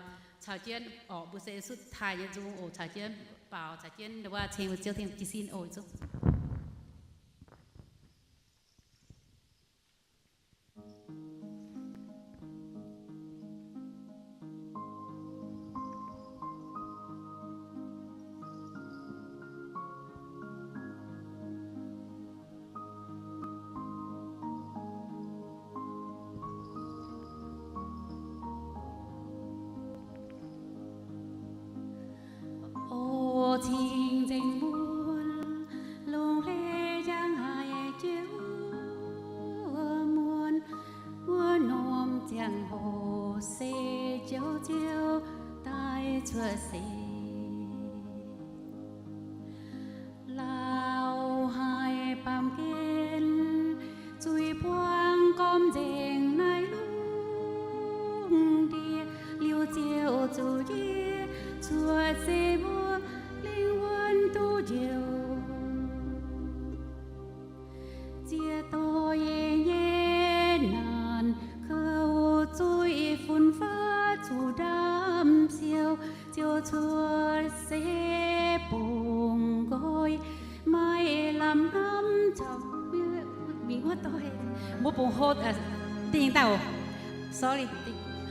caux jienv orqc mbuo se sutv taaih nyei nzung oc, caux jienv baaux caux jienv wuov ceng mbuo Ziouv Tin-Hungh jiez sin oc. O cing-nzengc mun, lungh hlen njang haic Ziouv muonz, wuov norm ziangh hoc se Ziouv Ziouv daaih cuotv seix. Lauh haic baamh gen, zuiz buangh gormx nzengc naaiv lungh ndiev, liuz Ziouv zuqc yie cuotv seix mbuo lingh wuonh duqv njoux. Ziex doic nyei naanc kouv zuiz fun-faqv zuqc ndaamv-siou, Ziouv cuotv seix bungx nqoi, maaih lamh hnamv caux mingh wuov doic. Mbuo bungx hlo, dingh dauh, sorry,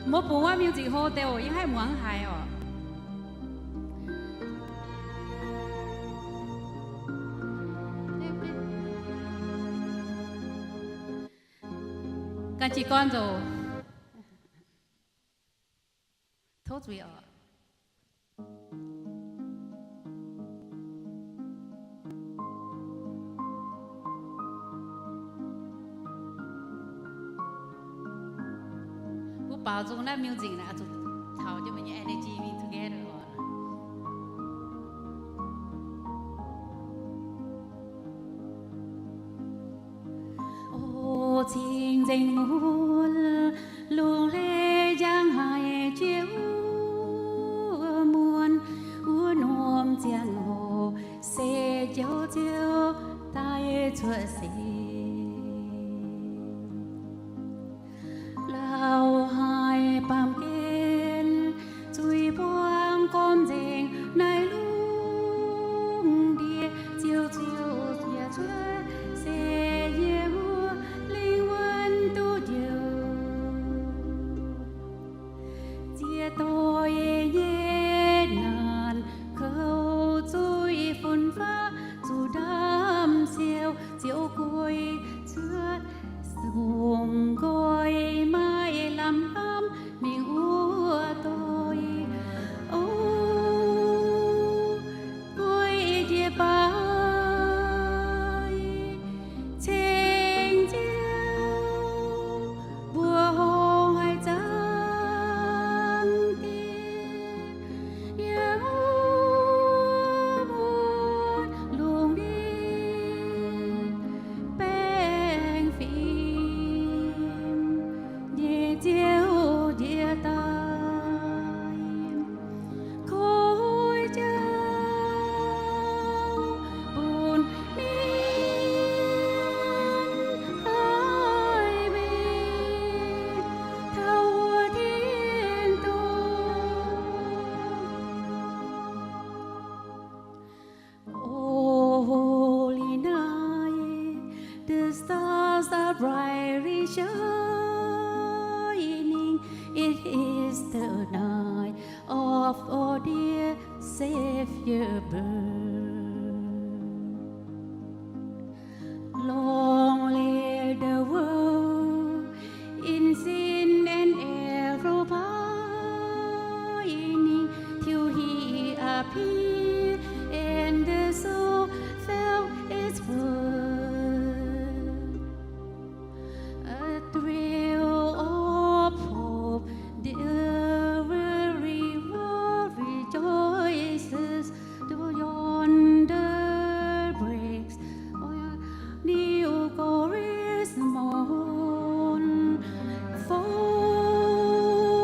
mbuo bungx wuov music hlo deix oc, yie haih muangx haiz oc. Ganh jiez gorn nzou, tov zuiz oc. Mbuo baaux nzung naaiv music naaic zuqc taux jienv mbuo nyei energy mingh together oc. O cing-nzengc mun, lungh hlen njang haic Ziouv muonz, wuov norm ziangh hoc se Ziouv Ziouv daaih cuotv seix. Lauh haic baamh gen, zuiz buangh gormx nzengc naaiv lungh ndiev, Ziouv Ziouv yaac cuotv seix yie wuov lingh wuonh duqv njoux. Ziex doic nyei naanc kouv zuiz fun-faqv zuqc ndaamv-siou, Ziouv guei cuotv sungx nqoi, maaih lamh hnamv mingh wuov doic. O nqoi jiex baaix ceng Ziouv, mbuoqc horngh haaix zanc diex, yiem wuov muonz lungh ndiev baengh fim nyei Ziouv njiec daaih. Koiv jauv bun mienh haih mingh taux wuov tin-dorngh. O holy night, the stars are brightly shining. It is the night of our dear Savior birth. Long lay the world in sin and error pining, till he appeared and the soul felt its worth. A thrill of hope, the very world rejoices. Dawn the breaks, new glorious morn falls.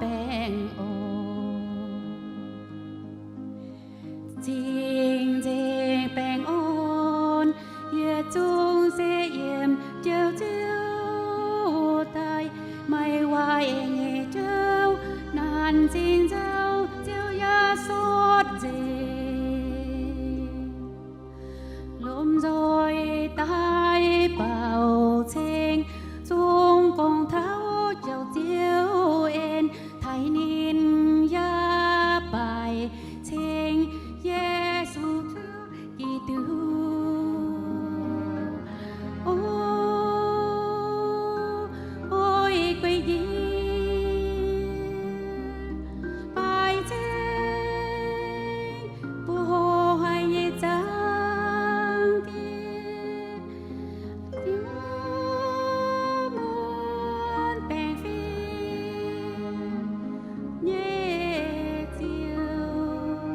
baengh orn. Cing-nzengc baengh orn, yietc zungv se yiem Ziouv Ziouv daaih. Maiv waaic nyei Ziouv, naanc zingh nzauh, Ziouv yaac sortv nzengc. Lomh nzoih daaih baaux ceng, zungv gorngv taux jauv Ziouv en, taaih ninh yaac baaic ceng Yesu Giduc. O, oix guei njiec baaic ceng mbuo hoqc haic nyei Zaangc Diex, Ziouv, muonc baengh fim nyei Ziouv,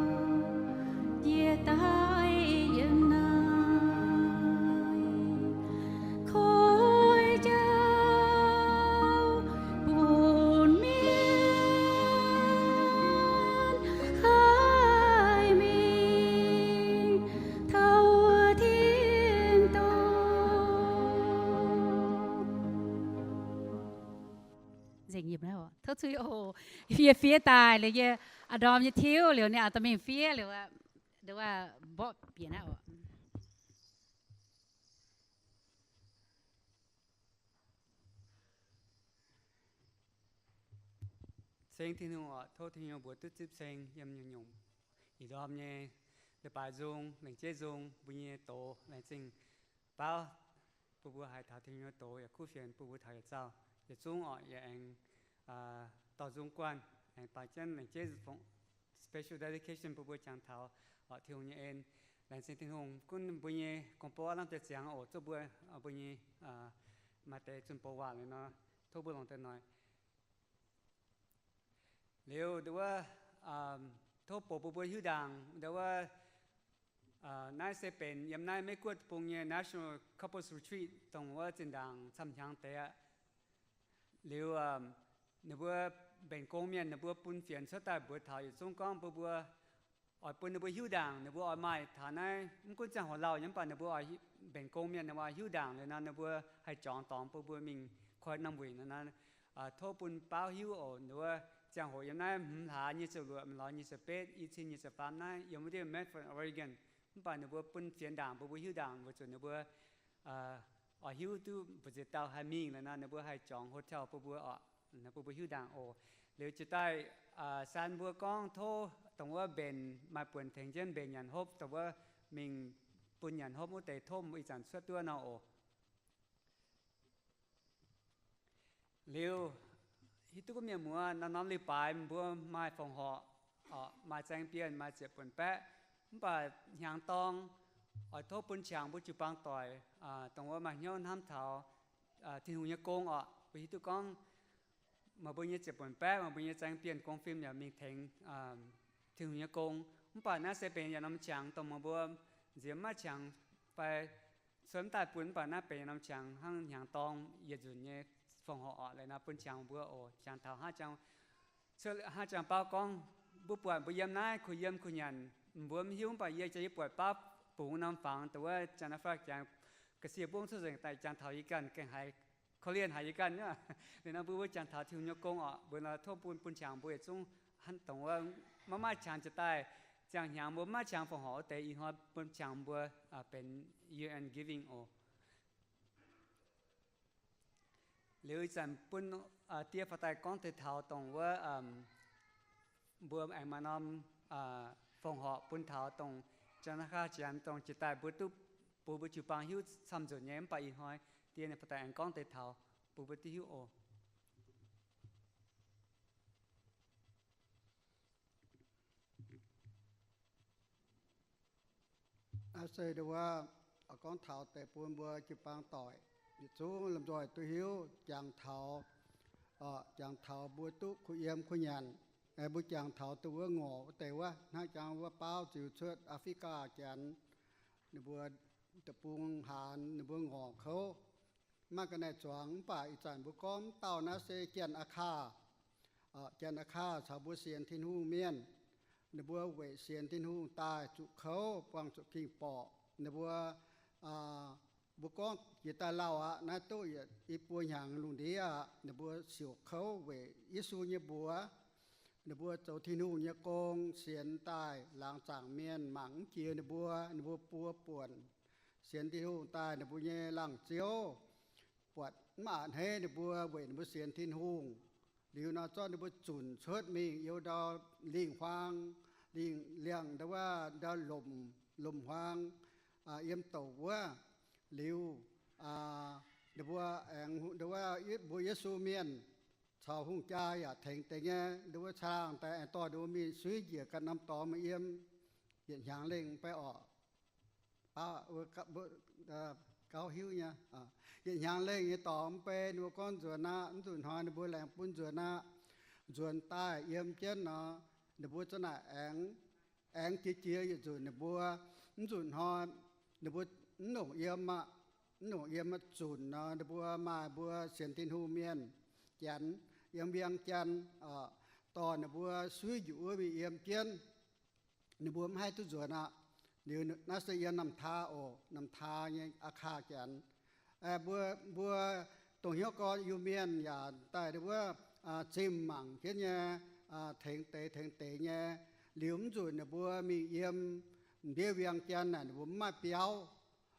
jiex daaih yiem naaiv. Koiv jauv bun mienh haih mingh taux wuov tin-dorngh. Nzengc yiem naaiv oc. Tov zuiz oc. Yie fiev daaih liuz, yie a'ndorm nyei tiuv liuz, ninh a'dorm mingh fiev liuz, nduov mborqv bieqc naaiv oc. Ceng Tin-Hungh oc. Tov Tin-Hungh mbuox duqv zipv ceng yiem nyungc-nyungc ih ndorm nyei leiz-baaix nzung, lengc jeiv nzung, mbuo nyei doz laengz zingh baauv bun mbuo haih taux Tin-Hungh nyei doz yaac kuv fienx bun mbuo taux yietc dauh yietc zungv oc. Yie aengx dorh nzung guanh aengx dorh jienv lengc jeiv special dedication bun mbuo jangx taux oc Tin-Hungh nyei en. Laengz zingh Tin-Hungh gunv mbuo nyei gong-borqv lamh deix ziangx oc, zuov mbuo, mbuo nyei maaih deix zunh bou waac liuz nor, tov mbuo longc deix noic. Liuz nduov, tov bouc bun mbuo hiuv ndaangc nduov, naaiv se benx yiem naaiv Meiv Guoqv deic-bung nyei National Couples Retreat dongh wuov zinh ndaangc camv-hnyangx deix aqv. Liuz ninh mbuo mbenc gong mienh ninh mbuo bun fienx cuotv daaih mbuox taux yietc zungv gorngv bun mbuo oix bun ninh mbuo hiuv ndaangc ninh mbuo oix maaih taux naaiv. Mv gunv ziangh hoc lauh nyei mv baac ninh mbuo oix, mbenc gong mienh ninh mbuo hiuv ndaangc liuz nor ninh mbuo haih juangc dorngx bun mbuo mingh koi norm wuic nor. Tov bun baauv hiuv oc, nduov ziangh hoc yiem naaiv hmz hlaax nyic ziepc luoqc, mingh lorz nyic ziepc betv, i cin nyic ziepc faam naaiv yiem wuov deix Medford, Oregon. Mv baac ninh mbuo bun fienx ndaangc bun mbuo hiuv ndaangc weic zuqc ninh mbuo oix hiuv duqv mbu'ziex dauh haih mingh liuz nor ninh mbuo haih juangc hotel bun mbuo oc, bun mbuo hiuv ndaangc oc. Liuz jiex daaih san mbuo gorngv tov dongh wuov mbenc maaih buonc tengx jienv mbenc nyanc hopv, dongh wuov mingh bun nyanc hopv wuov deix tov ih zanc cuotv duqv nor oc. Liuz hiuv duqv gunv mienh muoz norm-norm leiz-baaix mbuo maaih fongc horc, maaih zaeng bienh, maaih ziepc buonc baeqv. Mv baac hnyangx dorng oix tov bun qangx mbuo jiu-baang doic, dongh wuov maaih hnyouv hnamv taux Tin-Hungh nyei gong oc. Mbuo hiuv duqv gorngv meih mbuo nyei ziepc buonc baeqv, meih mbuo nyei zaeng bienh gong fim yaac mingh tengx Tin-Hungh nyei gong. Mv baac naaiv se benx yietc norm qangx dongh meih mbuo nziex maiv qangx fai cuotv mv daaih bun, mv baac naaiv benx yietc norm qangx hnangv hnyangx dorng yietc nzunc nyei fongc horc oc. Liuz nor bun qangx mbuo oc, qangx taux hnangv jangx baauv gorngv, mbuo buatc mbuo yiem naaiv kuh yiem kuh nyanc, mbuo mv hiuv, mv baac yie jaax yie buatc baauv bungx norm fangx dongh wuov janx-fai jangx ga'sie buangv cuotv nzengc daaih jangx taux yie ganh gengh haiz korv-lienh haic yie ganh aqv. Liuz nor mbuo mbuo jangx taux Tin-Hungh nyei gong oc. Mbuo nor tov bun, bun qangx mbuo yietc zungv dongh wuov maiv maaih qangx jiex daaih, ziangh hnyangx mbuo maiv maaih qangx fongc horc wuov deix ih hnoi bun qangx mbuo benx year-end giving oc. Liuz ih zanc bun die faaux daaih gorngv deix taux dongh wuov mbuo aengx maaih norm fongc horc bun taux dongh janx-fai janx dongh jiex daaih mbuo duqv bun mbuo jiu-baang hiuv camv nzunc nyei, mv baac ih hnoi die ninh faaux daaih aengx gorngv deix taux bun mbuo duqv hiuv oc. Naaiv se nduov wuov gorngv taux deix bun mbuo jiu-baang doic yietc zungv lomh nzoih duqv hiuv, jangx taux, jangx taux mbuo duqv kuh yiem kuh nyanc. Mbuo jangx taux dongh wuov ngorc wuov deix wuov, hnangv jangx wuov baauv ziux cuotv Aa^fzi^gaa janx, ninh mbuo deic-bung haanz ninh mbuo ngorc kouv, maaih ga'naaiv zuangx. Mv baac ih zanc mbuo gorngv mv dauh naaiv se Janx-Aa^kaa, Janx, Aa^kaav caux mbuo sienx Tin-Hungh mienh, ninh mbuo weic sienx Tin-Hungh daaih zuqc kouv, buangh zuqc ging-borqc. Ninh mbuo, mbuo gorngv jiex daaih lauh aqv, naaiv duqv yietc i buo hnyangx lungh ndiev aqv. Ninh mbuo siouc kouv weic Yesu nyei mbuox. Ninh mbuo zoux Tin-Hungh nyei gong, sienx daaih laangz zaangc mienh mangc mv jiex ninh mbuo. Ninh mbuo buo buonc sienx Tin-Hungh daaih, ninh mbuo nyei laangz ziouv buatc mv a'hneiv ninh mbuo weic ninh mbuo sienx Tin-Hungh. Liuz nor zorqv ninh mbuo zunc cuotv mingh youh ndau lingh huaang, lingh liangh ndau wuov ndau lomc, lomc huaang, yiem douc wuov. Liuz ninh mbuo aengx ndau wuov mbuo Yesu mienh caux hungh jaa yaac tengx deix nyei ndau wuov caangh daaih aengx dorh ninh mbuo mingh suiv njiec ganh norm dorngx mingh yiem, yietc hnyangx lengh mv bei orqc. Gauh hiuv nyei, yietc hnyangx lengh nyei dorngx mv bei ninh mbuo gorngv nzuonx aqv. Mv nzunc hnoi ninh mbuo laengz bun nzuonx aqv. Nzuonx daaih yiem jienv nor, ninh mbuo za'naaic aengx, aengx jiex jiex yietc nzunc ninh mbuo, mv nzunc hnoi ninh mbuo mv longc yiem aqv. Mv longc yiem aqv. Zunc nor ninh mbuo maaih mbuo sienx Tin-Hungh mienh Janx yiem Viang Jaan, dorh ninh mbuo suiv njiec wuov mingh yiem jienv. Ninh mbuo mv haih duqv nzuonx aqv. Liuz naaiv se yiem Namh Taa oc, Namh Taa nyei Aa^kaav Janx. Mbuo, mbuo dongh hnyouv gorn Iu-Mienh yaac daaih ndau wuov zimh mangc jienv nyei, tengx deix tengx deix nyei. Liuz mv nzunc ninh mbuo mingh yiem ndiev Viang Jaan naaic ninh mbuo mv maaih biauv.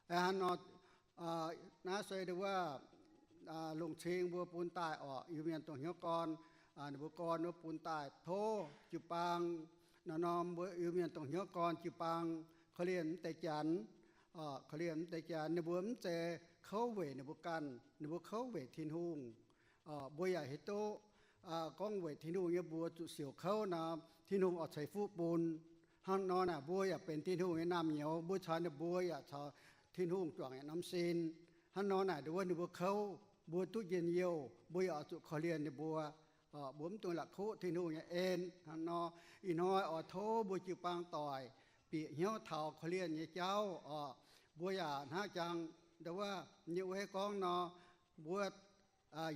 Hnangv nor, naaiv se ndau wuov longc cing mbuo bun daaih orqc. Iu-Mienh dongh hnyouv gorn, ninh mbuo gorn wuov bun daaih tov jiu-baang. Nor norm mbuo Iu-Mienh dongh hnyouv gorn jiu-baang korv-lienh mv deix Janx, korv-lienh mv deix Janx. Ninh mbuo mv zeiz kouv weic ninh mbuo ganh, ninh mbuo kouv weic Tin-Hungh. Mbuo yaac hiuv duqv gorngv weic Tin-Hungh nyei mbuox zuqc siouc kouv nor, Tin-Hungh oix ceix fuqv bun. Hnangv nor naaic mbuo yaac benx Tin-Hungh nyei naamh nyouz, mbuo caux ninh mbuo yaac caux Tin-Hungh juangc yietc norm sin. Hnangv nor naaic ndau wuov ninh mbuo kouv, mbuo duqv njien-youh, mbuo yaac oix zuqc korv-lienh ninh mbuo. Mbuo mv dungx la'kuqv Tin-Hungh nyei en. Hnangv nor ih hnoi oix tov mbuo jiu-baang doic bieqc hnyouv taux korv-lienh nyei jauv oc. Mbuo yaac hnangv jangx ndau wuov nyei ueiv gorngv nor, mbuo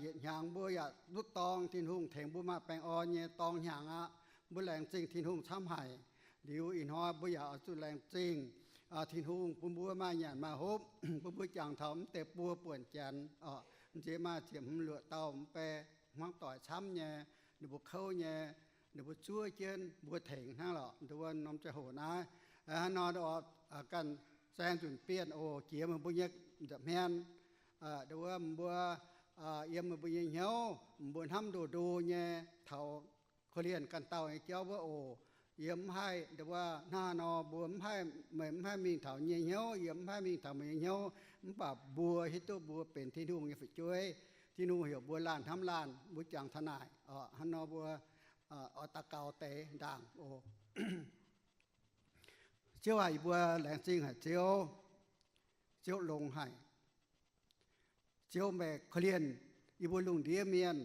yietc hnyangx mbuo yaac duqv dorng Tin-Hungh tengx mbuo maaih baengh orn nyei dorng hnyangx aqv. Mbuo laengz zingh Tin-Hungh camv haic. Liuz ih hnoi mbuo yaac oix zuqc laengz zingh Tin-Hungh bun mbuo maaih nyanc maaih hopv, bun mbuo jangx taux mv deix buo buonc Janx oc. M'nziex maaih ziepc hmz luoqc dauh mv bei hmuangv doic camv nyei, ninh mbuo kouv nyei, ninh mbuo zuov jienv mbuo tengx hnangv lorqc. Ndau wuov norm ziangh hoc naaiv, hnangv nor ganh saeng nzunc bienh oc, jiex meih mbuo nyei nza'hmien. Ndau wuov mbuo yiem meih mbuo nyei hnyouv, mbuo hnamv ndoh ndo nyei taux korv-lienh ganh dauh nyei jauv wuov oc. Yie mv haih ndau wuov hnangv haaix nor, mbuo mv haih, meih mv haih mingh taux yie nyei hnyouv, yie mv haih mingh taux meih nyei hnyouv. Mv baac mbuo hiuv duqv mbuo benx Tin-Hungh nyei fu'jueiv. Tin-Hungh heuc mbuo laanh hnamv laanh, mbuo jangx taux naaic oc. Hnangv nor mbuo oix daux gaux deix ndaangc oc. Ziouv aac, yie mbuo laengz zingh haic Ziouv. Ziouv longx haic. Ziouv meih korv-lienh yie mbuo lungh ndiev mienh.